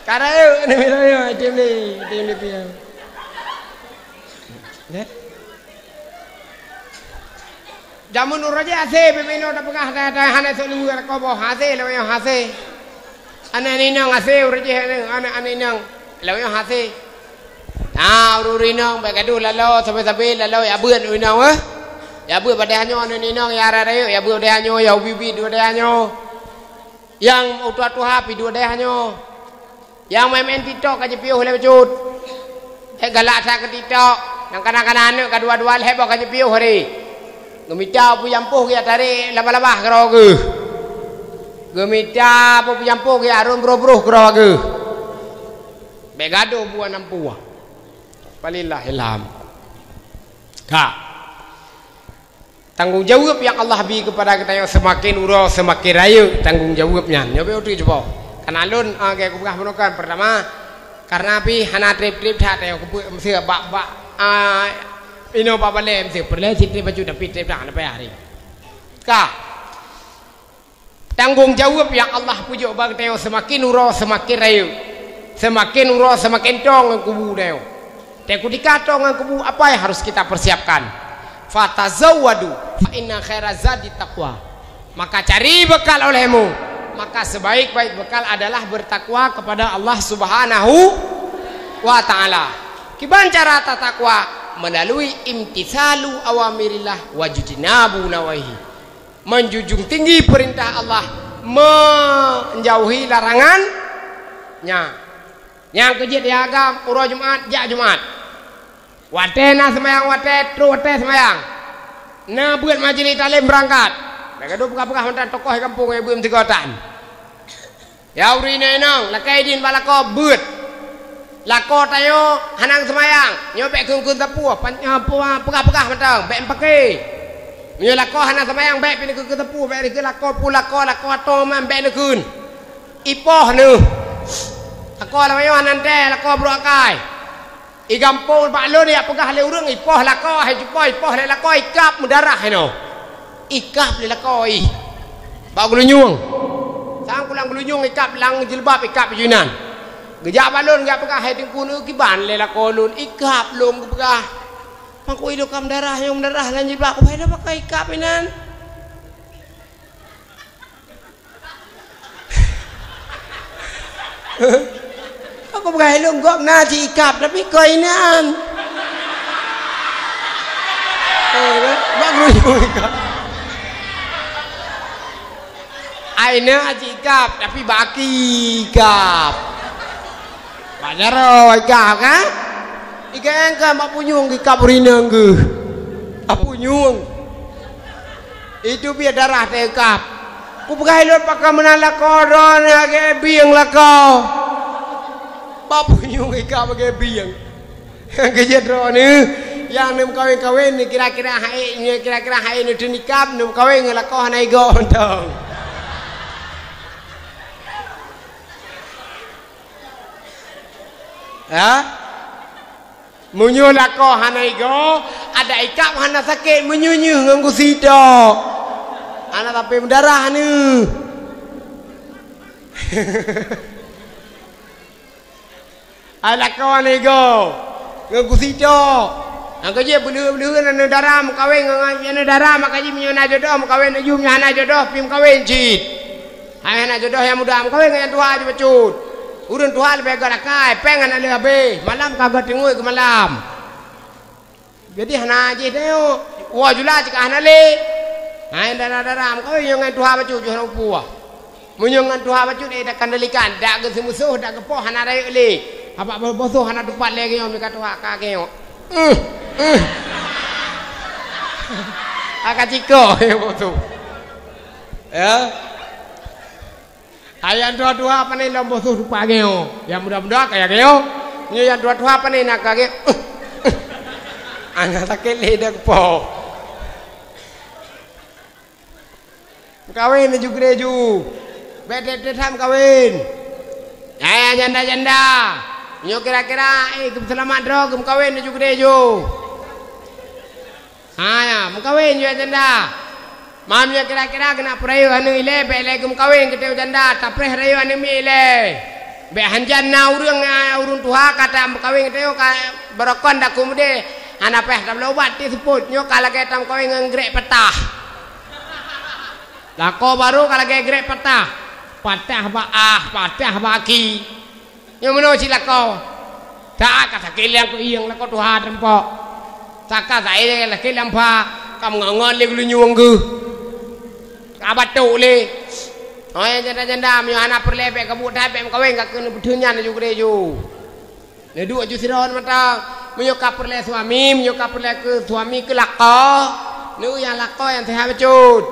Ka rayeuk aneuk miet ureueng, item lé, item lé piôh. Neh. Jameun uroe jih asèe, bibinoe tapeugah, ta-, ta-, hana seuleue, koh boh, asèe lôn nyoe asèe. Aneuk inong asèe, uroe jih aneuk, aneuk, aneuk inong lôn nyoe asèe. Ah, ureueng inong bèk gadoh laloe, sabe-sabe laloe, ya beuet inong, eh. Ya beuet padahai nyoe aneuk inong, ya rayeuk, ya beuet padahai nyoe, ya ubit-ubit padahai nyoe. Nyang tuha-tuha pih duek deh nyoe. Nyang main-main TikTok ka jipiôh lé bacut. Eh, galak that keu TikTok. Nyang kana-kana aneuk ka dua-dua lhèe boh ka jipiôh hari. Geumita peue jampoh geujak tarek labah-labah keudroe geuh. Geumita peue jampoh geujak rhom broh-broh keudroe geuh. Bèk gadoh buah nampuah. Falillahil hamd. Ka. Tanggong jaweueb nyang Allah bi keupada geutanyoe seumaken uroe seumaken rayeuk tanggong jaweueb nyan. Nyoe bèk uteuk cuba. Kana lôn, ah, lagèe kupeugah bunoe kan, peurtama, kareuna pih hana trép-trép that tanyoe keupeue meuseu bak, bak, ah, inoe bak balèe meuseu. Peureulèe cit trép bacut tapi trép that hana payah hari. Ka. Tanggong jaweueb nyang Allah peujok bak geutanyoe seumaken uroe seumaken rayeuk, seumaken uroe seumaken toe ngon kubu tanyoe. Teukutika toe ngon kubu, apa yang harus kita persiapkan? "Fatazawwadu fa inna khaira zadi taqwa." Maka cari bekal olehmu, maka sebaik-baik bekal adalah bertakwa kepada Allah Subhanahu wa Ta'ala. Kiban cara tatakwa? Melalui imtithalu awamirillah wajtinabu nawahi. Menjunjung tinggi peurintah Allah, menjauhi larangan-Nya. Nyang keujeuet di agam, uroe Jumat, jak Jumat. Watèe na seumayang, watèe troh watèe seumayang. Na beuet majelis taklim beurangkat. Bèk gadoh peugah-peugah mantong tokoh gampông nyang beuet meusigoe tan. Ya ureueng inong, lakèe idin bak lakoe beuet. Lakoe tanyoe hana seumayang, nyoe bèk kheun-kheun sapeue, pan-, eh, peugah-peugah mantong, bèk meupaké. Meunyoe lakoe hana seumayang, bèk pih neukheun-kheun sapeue, bèk neukheun lakoe peue lakoe, lakoe atoe man, bèk neukheun. Ipoh neuh. Lakoe lam ayong hana teuntèe, lakoe brôk akai. I gampông bak lôn jak peugah lé ureueng, ipoh lakoe, hai cupo, ipoh lé lakoe, ikab meudarah inoe. Ikab lé lakoe ih. Bak geulunyueng. Sang kulang geulunyueng ikab lam jilbab, ikab baju inan. Geujak bak lôn, geujak peugah, "Hai Teungku, neukiban lé lakoe lôn, ikab lôn," geupeugah. "Pakon ilôn ka meudarah, nyang meudarah lam jilbab, keupeue lôn pakai ikab inan?" Aku peugah ilôn gob na cit ikab, tapi kon inan. Oh, bak geulunyueng ikab. Ai na cit ikab, tapi bak aki ikab. Bak jaroe ikab, kan? Ikab kan bak punyueng ikab ureueng inong geuh. Bak punyueng. Itu biet darah teuh ikab. Kupeugah ilôn pakon meunan lakoe droeneuh lagèe bieng lakoe. Bak punyueng ikab lagèe bieng. Keujeuet droeneuh nyang neumeukawen-kawen kira-kira hai, kira-kira hai neuteunikab neumeukawen ngon lakoe hana igoe mantong. Ha? Meunyoe lakoe hana igoe, adak ikab hana sakét, meunyoe nyeuh ngon gusi tok. Hana sampai meudarah neuh. Ai lakoe hana igoe, ngon gusi tok. Nyang keujeuet beuleuheuen-beuleuheuen aneuk dara meukawen ngon aneuk dara, maka jih meunyoe na jodoh meukawen, meunyoe hana jodoh pih meukawen cit. Hai hana jodoh nyang muda meukawen ngon nyang tuha ju bacut. Ureueng tuha leubeh gét akai, péng hana lé habéh, malam ka gét teungeut keu malam. Jadi hana jih tayok, woe jula cit ka hana lé. Hai dara-dara meukawen nyoe ngon tuha bacut ju hana upua. Meunyoe ngon tuha bacut, eh, takendalikan, dak geuseumusoh, dak geupoh hana rayeuk lé. Abak boh-boh hana tupat lé nyoe mika tuha ka nyoe. Uh, uh. Aka ciko boh tu. Ya. Ayah tuha-tuha pane lom boh tuh tupat nyoe. Yang muda-muda kaya nyoe. Nyoe yang tuha-tuha pane nak kaya. Anak sakét lé dak geupoh. Meukawen ju keudéh ju. Bék trép-trép that meukawen. Hai janda-janda. Nyoe kira-kira, eh, keu seulamat droe keu meukawen ju keudéh ju. Ha, ya, meukawen ju janda. Mam nyoe kira-kira keuneuk peurayeuk aneuk ilée, bék lé keu meukawen keu janda, tapreh rayeuk aneuk miet ilée. Bék hanjan na ureueng, ureueng tuha ka tameukawen keu ka barokon dak keumudian hana payah tabloe ubat ti seupôt. Nyoe ka lagée tameukawen ngon grék patah. Lakoe barô ka lagée grék patah. Patah bak ah, patah bak aki. Nyoe meunoe cit lakoe. That ka sakét lé keu ieng lakoe tuha teumpok. Saka saé sakét lam pha, ka meungon-ngon lé geulinyueng geuh. Ka batok lé. Hai janda-janda, meunyoe hana peureulée bék kabuet that, bék meukawen ka keuneuk peuteunyan ju keudéh ju. Neuduek ju sidroe mantong. Meunyoe ka peureulée suami, meunyoe ka peureulée keu suami keu lakoe, neueu nyang lakoe nyang seuhat bacut.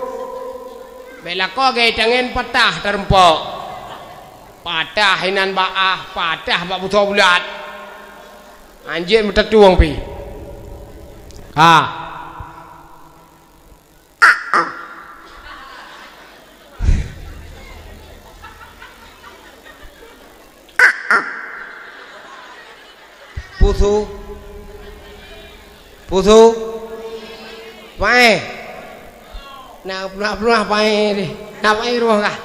Bék lakoe gét tangen patah teumpok. Patah inan bak ah, patah bak busoe bulat. Anjeut meutatueng pih. Ha. Pusu. Pusu. Paéh. Nak peuluah-peuluah paéh deh. Nak paéh ruah kah?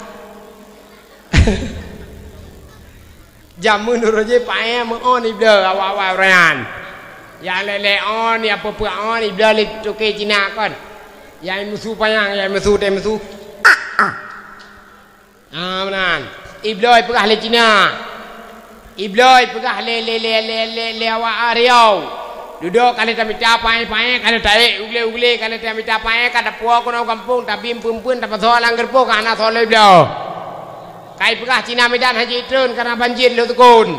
Jameun uroe jih paéh meu'ôn ibloe awai-awai uroe nyan. Nyang lé-lé 'ôn, nyang peue-peue 'ôn ibloe lé toke Cina kon. Nyang meusu panyang, nyang meusu teuh meusu. Ah, meunan. Ibloe peugah lé Cina. Ibloe peugah lé, lé, lé awak Riau. Dudoe ka lheueh tamita paéh-paéh, ka lheueh taék u glé-u glé, ka lheueh tamita paéh, ka tapuwoe keunoe gampông, tabim peuen-peuen, tapasoe lam geureupoh, ka hana soe lé ibloe. Ka ipeugah Cina Medan hana jitreun kareuna banjir lheueh teukon.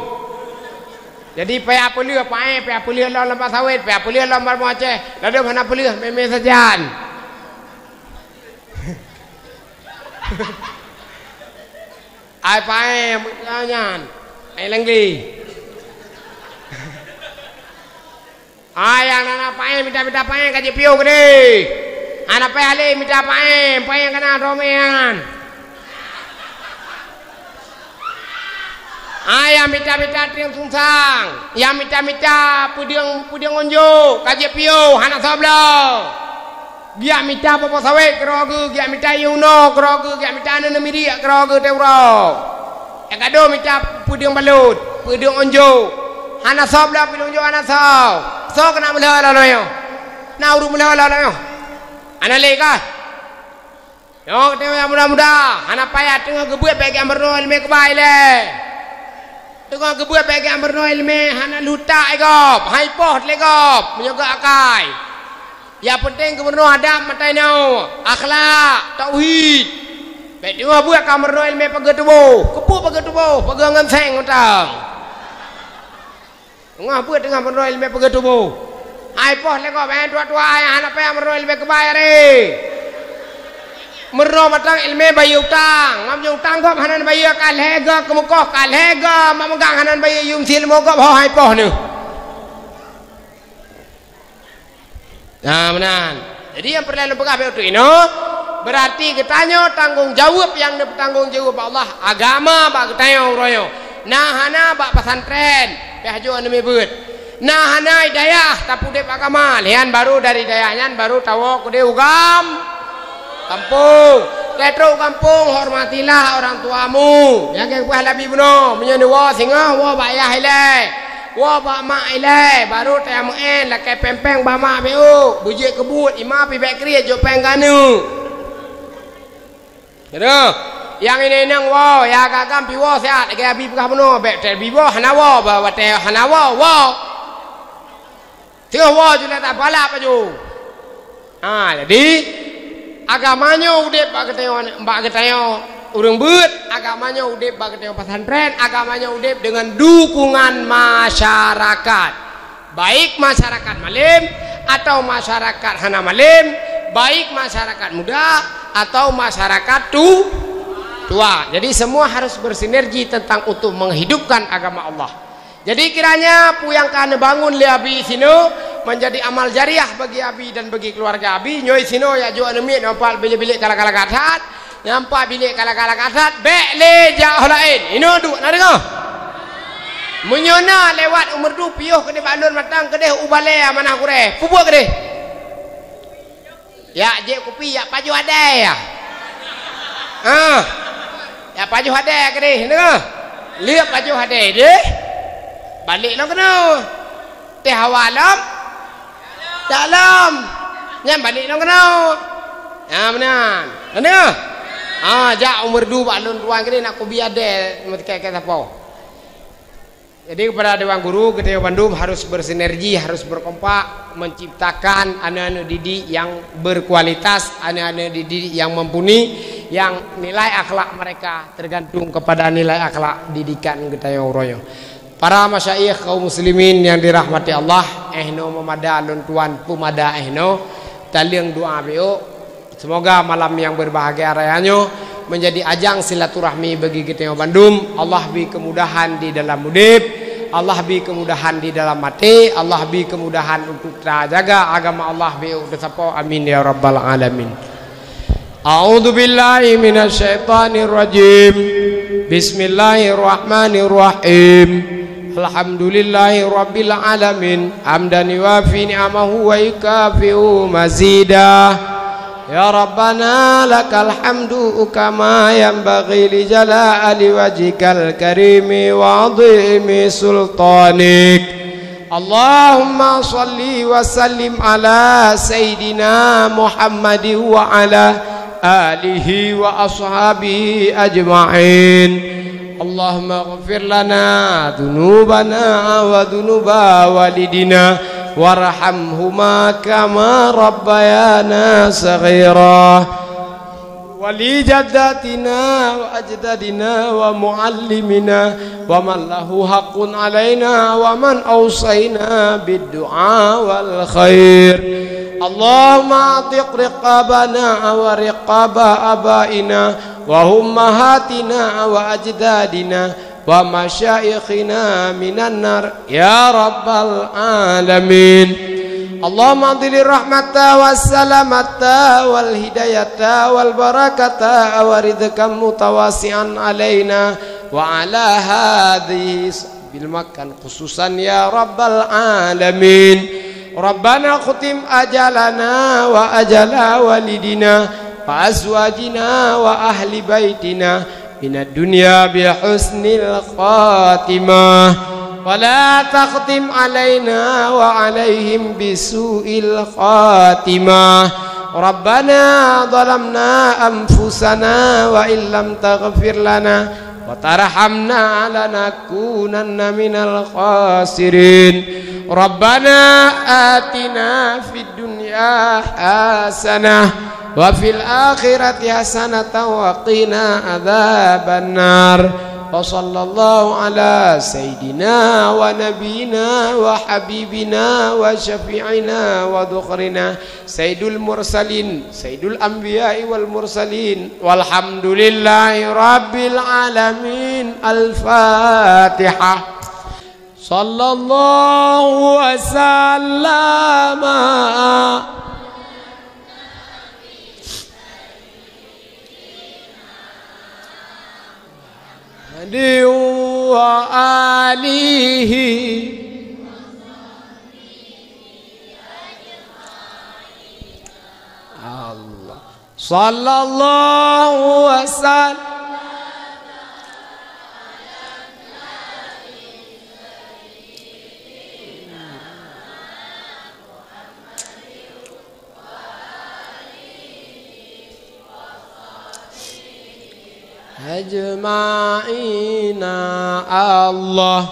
Jadi payah peuleueh paéh, payah peuleueh lom lam sawét, payah peuleueh lom lam rumoh Aceh, ladôm hana peuleueh, mé-mé sajan. Ai paéh nyan, ai lenggi. Ai nyang na paéh mita-mita paéh ka jipiôh keudéh. Hana payah lé mita paéh, paéh nyang kana droe mé nyan. Ai nyang mita-mita trieng sungsang, nyang mita-mita peudeueng, peudeueng unjok ka jipiôh, hana soe bloe. Geujak mita popo sawét keudroe geuh, geujak mita ié unoe keudroe geuh, geujak mita aneuk miriek keudroe geuh teuh uroe. Nyang gadôh mita peudeueng balot, peudeueng unjok. Hana soe bloe peudeueng unjok, hana soe. Soe keuneuk meulhô lom nyoe? Na ureueng meulhô lom nyoe? Hana lé kah? Nyoe teuh nyang muda-muda, hana payah teungoh geubeuet bék geujak meurunoe ileumé keubai lé. Teungoh geubeuet bék geujak meurunoe ileumé hana lutak lé gob, han ipoh lé gob meunyoe gét akai. Nyang peunteng geumeurunoe adab mata inoe, akhlak, tauhid. Bék teungoh beuet ka meurunoe ileumé pageue tuboh, keupeue pageue tuboh, pageue ngon seng mantong. Teungoh beuet teungoh meurunoe ileumé pageue tuboh. Han ipoh lé gob, eh, tuha-tuha nyang hana payah meurunoe ileumé keubai aré. Meurunoe mantong ileumé bayeue utang. Ngon bayeue utang gob hana neubayeue, ka lhée goe keumeukoh, ka lhée goe mak meugang hana neubayeue, yum sie leumo gob ho han ipoh neuh. Nah, meunan. Jadi nyang peureulée lôn peugah bak watée inoe, beurati geutanyoe tanggong jaweueb nyang neupeutanggong jaweueb bak Allah, agama bak geutanyoe uroe nyoe. Na hana bak pesantren, pih jeuet aneuk miet beuet. Na hana hidayah, tapeudeb agama, lheueh nyan baru dari hidayah nyan baru tawoe keudeh u gam-, gampông. Watée trok u gampông, hormatilah orang tuamu. Nyang ka geupeugah Nabi bunoe, meunyoe neuwoe singoh, woe bak yah ilée. Woe bak mak ilée, baru tajak meu'én, lakée péng-péng bak mak miôk, beujeuet keu buet, ima pih bék kriet jok péng keu aneuk. Nyoe. Nyang inong-inong woe, nyang agam-agam pih woe siat, lagèe Abi peugah bunoe, bèk teubi woe hana woe, bah watèe hana woe, woe. Teuh woe ju lé tapalak baju. Ha, jadi, agama nyoe udép bak geutanyoe, bak geutanyoe ureueng beuet, agama nyoe udép bak geutanyoe pesantren, agama nyoe udép deungon dukungan masyarakat. Baik masyarakat malém atau masyarakat hana malém, baik masyarakat muda atau masyarakat tu-, tua. Jadi, semua harus bersinergi tentang untuk menghidupkan agama Allah. Jadi, kiranya peue nyang ka neubangun lé Abi sinoe menjadi amal jariah bagi Abi dan bagi keluarga Abi. Nyoe sinoe jak jok aneuk miet nampak bilék-bilék ka lagak-lagak that, nampak bilék ka lagak-lagak that, bèk lé jak ho laén. Inoe duek, na deungö? Meunyoe na lewat u Meureudu, piôh keudéh bak lôn mantong, keudéh u balèe Amanah Gurèe. Peubuet keudéh. Jak jép kupi, jak pajoh adèe, ya. Ha. Jak pajoh adèe keudéh, deungö? Liek pajoh adèe deh. Balek lom keunoe. Teuh hawa lom? Dak lom. Nyan balek lom keunoe. Ha, meunan. Deungö? Ha, jak u Meureudu bak lôn tuan keudéh, nak kubi adèe, meutikée-tikée sapo. Jadi, kepada dewan guru, geutanyoe bandum harus bersinergi, harus berkompak, menciptakan aneuk-aneuk didik yang berkualitas, aneuk-aneuk didik yang mumpuni, yang nilai akhlak mereka tergantung kepada nilai akhlak didikan geutanyoe uroe nyoe. Para masyayikh kaum muslimin yang dirahmati Allah, eh noe meumada lôn tuan peumada eh noe, taleueng doa beuh. Semoga malam yang berbahagia raya nyoe menjadi ajang silaturahmi bagi geutanyoe bandum. Allah bri kemudahan di dalam udép, Allah bri kemudahan di dalam até, Allah bri kemudahan untuk tajaga agama Allah beuh teusapo. Amin ya rabbal alamin. A'udzu billahi minasy syaithanir rajim. Bismillahirrahmanirrahim. Alhamdulillahi rabbil alamin. Hamdan yuwafi ni'amahu wa yukafi'u mazidah. Ya Rabbana lakal hamdu kama yanbaghi li jalali wajhikal karimi wa 'azimi sultanik. Allahumma shalli wa sallim ala sayyidina Muhammadin wa ala alihi wa ashabihi ajma'in. Allahumma ighfir lana dzunubana wa dzunuba walidina warhamhuma kama rabbayana shaghira. Wa li jaddatina wa ajdadina wa muallimina wa man lahu haqqun alaina wa man awsayna bid du'a wal khair. Allahumma atiq riqabana wa riqaba abaina wa ummahatina wa ajdadina wa masyaikhina minan nar ya rabbal alamin. Allahumma anzil rahmata was salamata wal hidayata wal barakata wa rizqan mutawasi'an alaina wa ala hadhihi bil makan khususan ya rabbal alamin. Rabbana khutim ajalana wa ajala walidina wa azwajina wa ahli baitina minad dunya bi husnil khatimah. Wa la takhtim alaina wa alaihim bi su'il khatimah. Rabbana zalamna anfusana wa illam taghfir lana wa tarhamna lanakunanna minal khasirin. Rabbana atina fid dunya hasanah wa fil akhirati hasanatan wa qina adzabannar. Wa sallallahu ala sayyidina wa nabiyyina wa habibina wa syafi'ina wa dhukhrina sayyidul mursalin, sayyidul anbiya'i wal mursalin. Walhamdulillahi rabbil alamin. Al-Fatihah. Sallallahu wa sallama wa alihi. Allah. Sallallahu wa sallam. ajma'ina. Allah.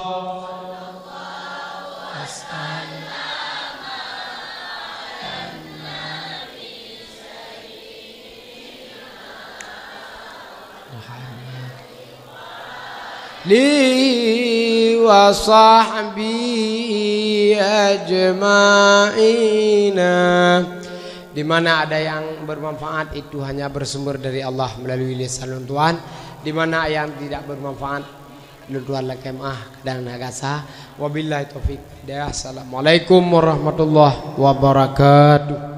Li wa sahbihi ajma'ina. Di mana ada yang bermanfaat, itu hanya bersumber dari Allah melalui lisan lôn tuan. Di mana yang tidak bermanfaat, lôn tuan lakée meu'ah kadang na gasa. Wabillahi taufik. Assalamualaikum warahmatullahi wabarakatuh.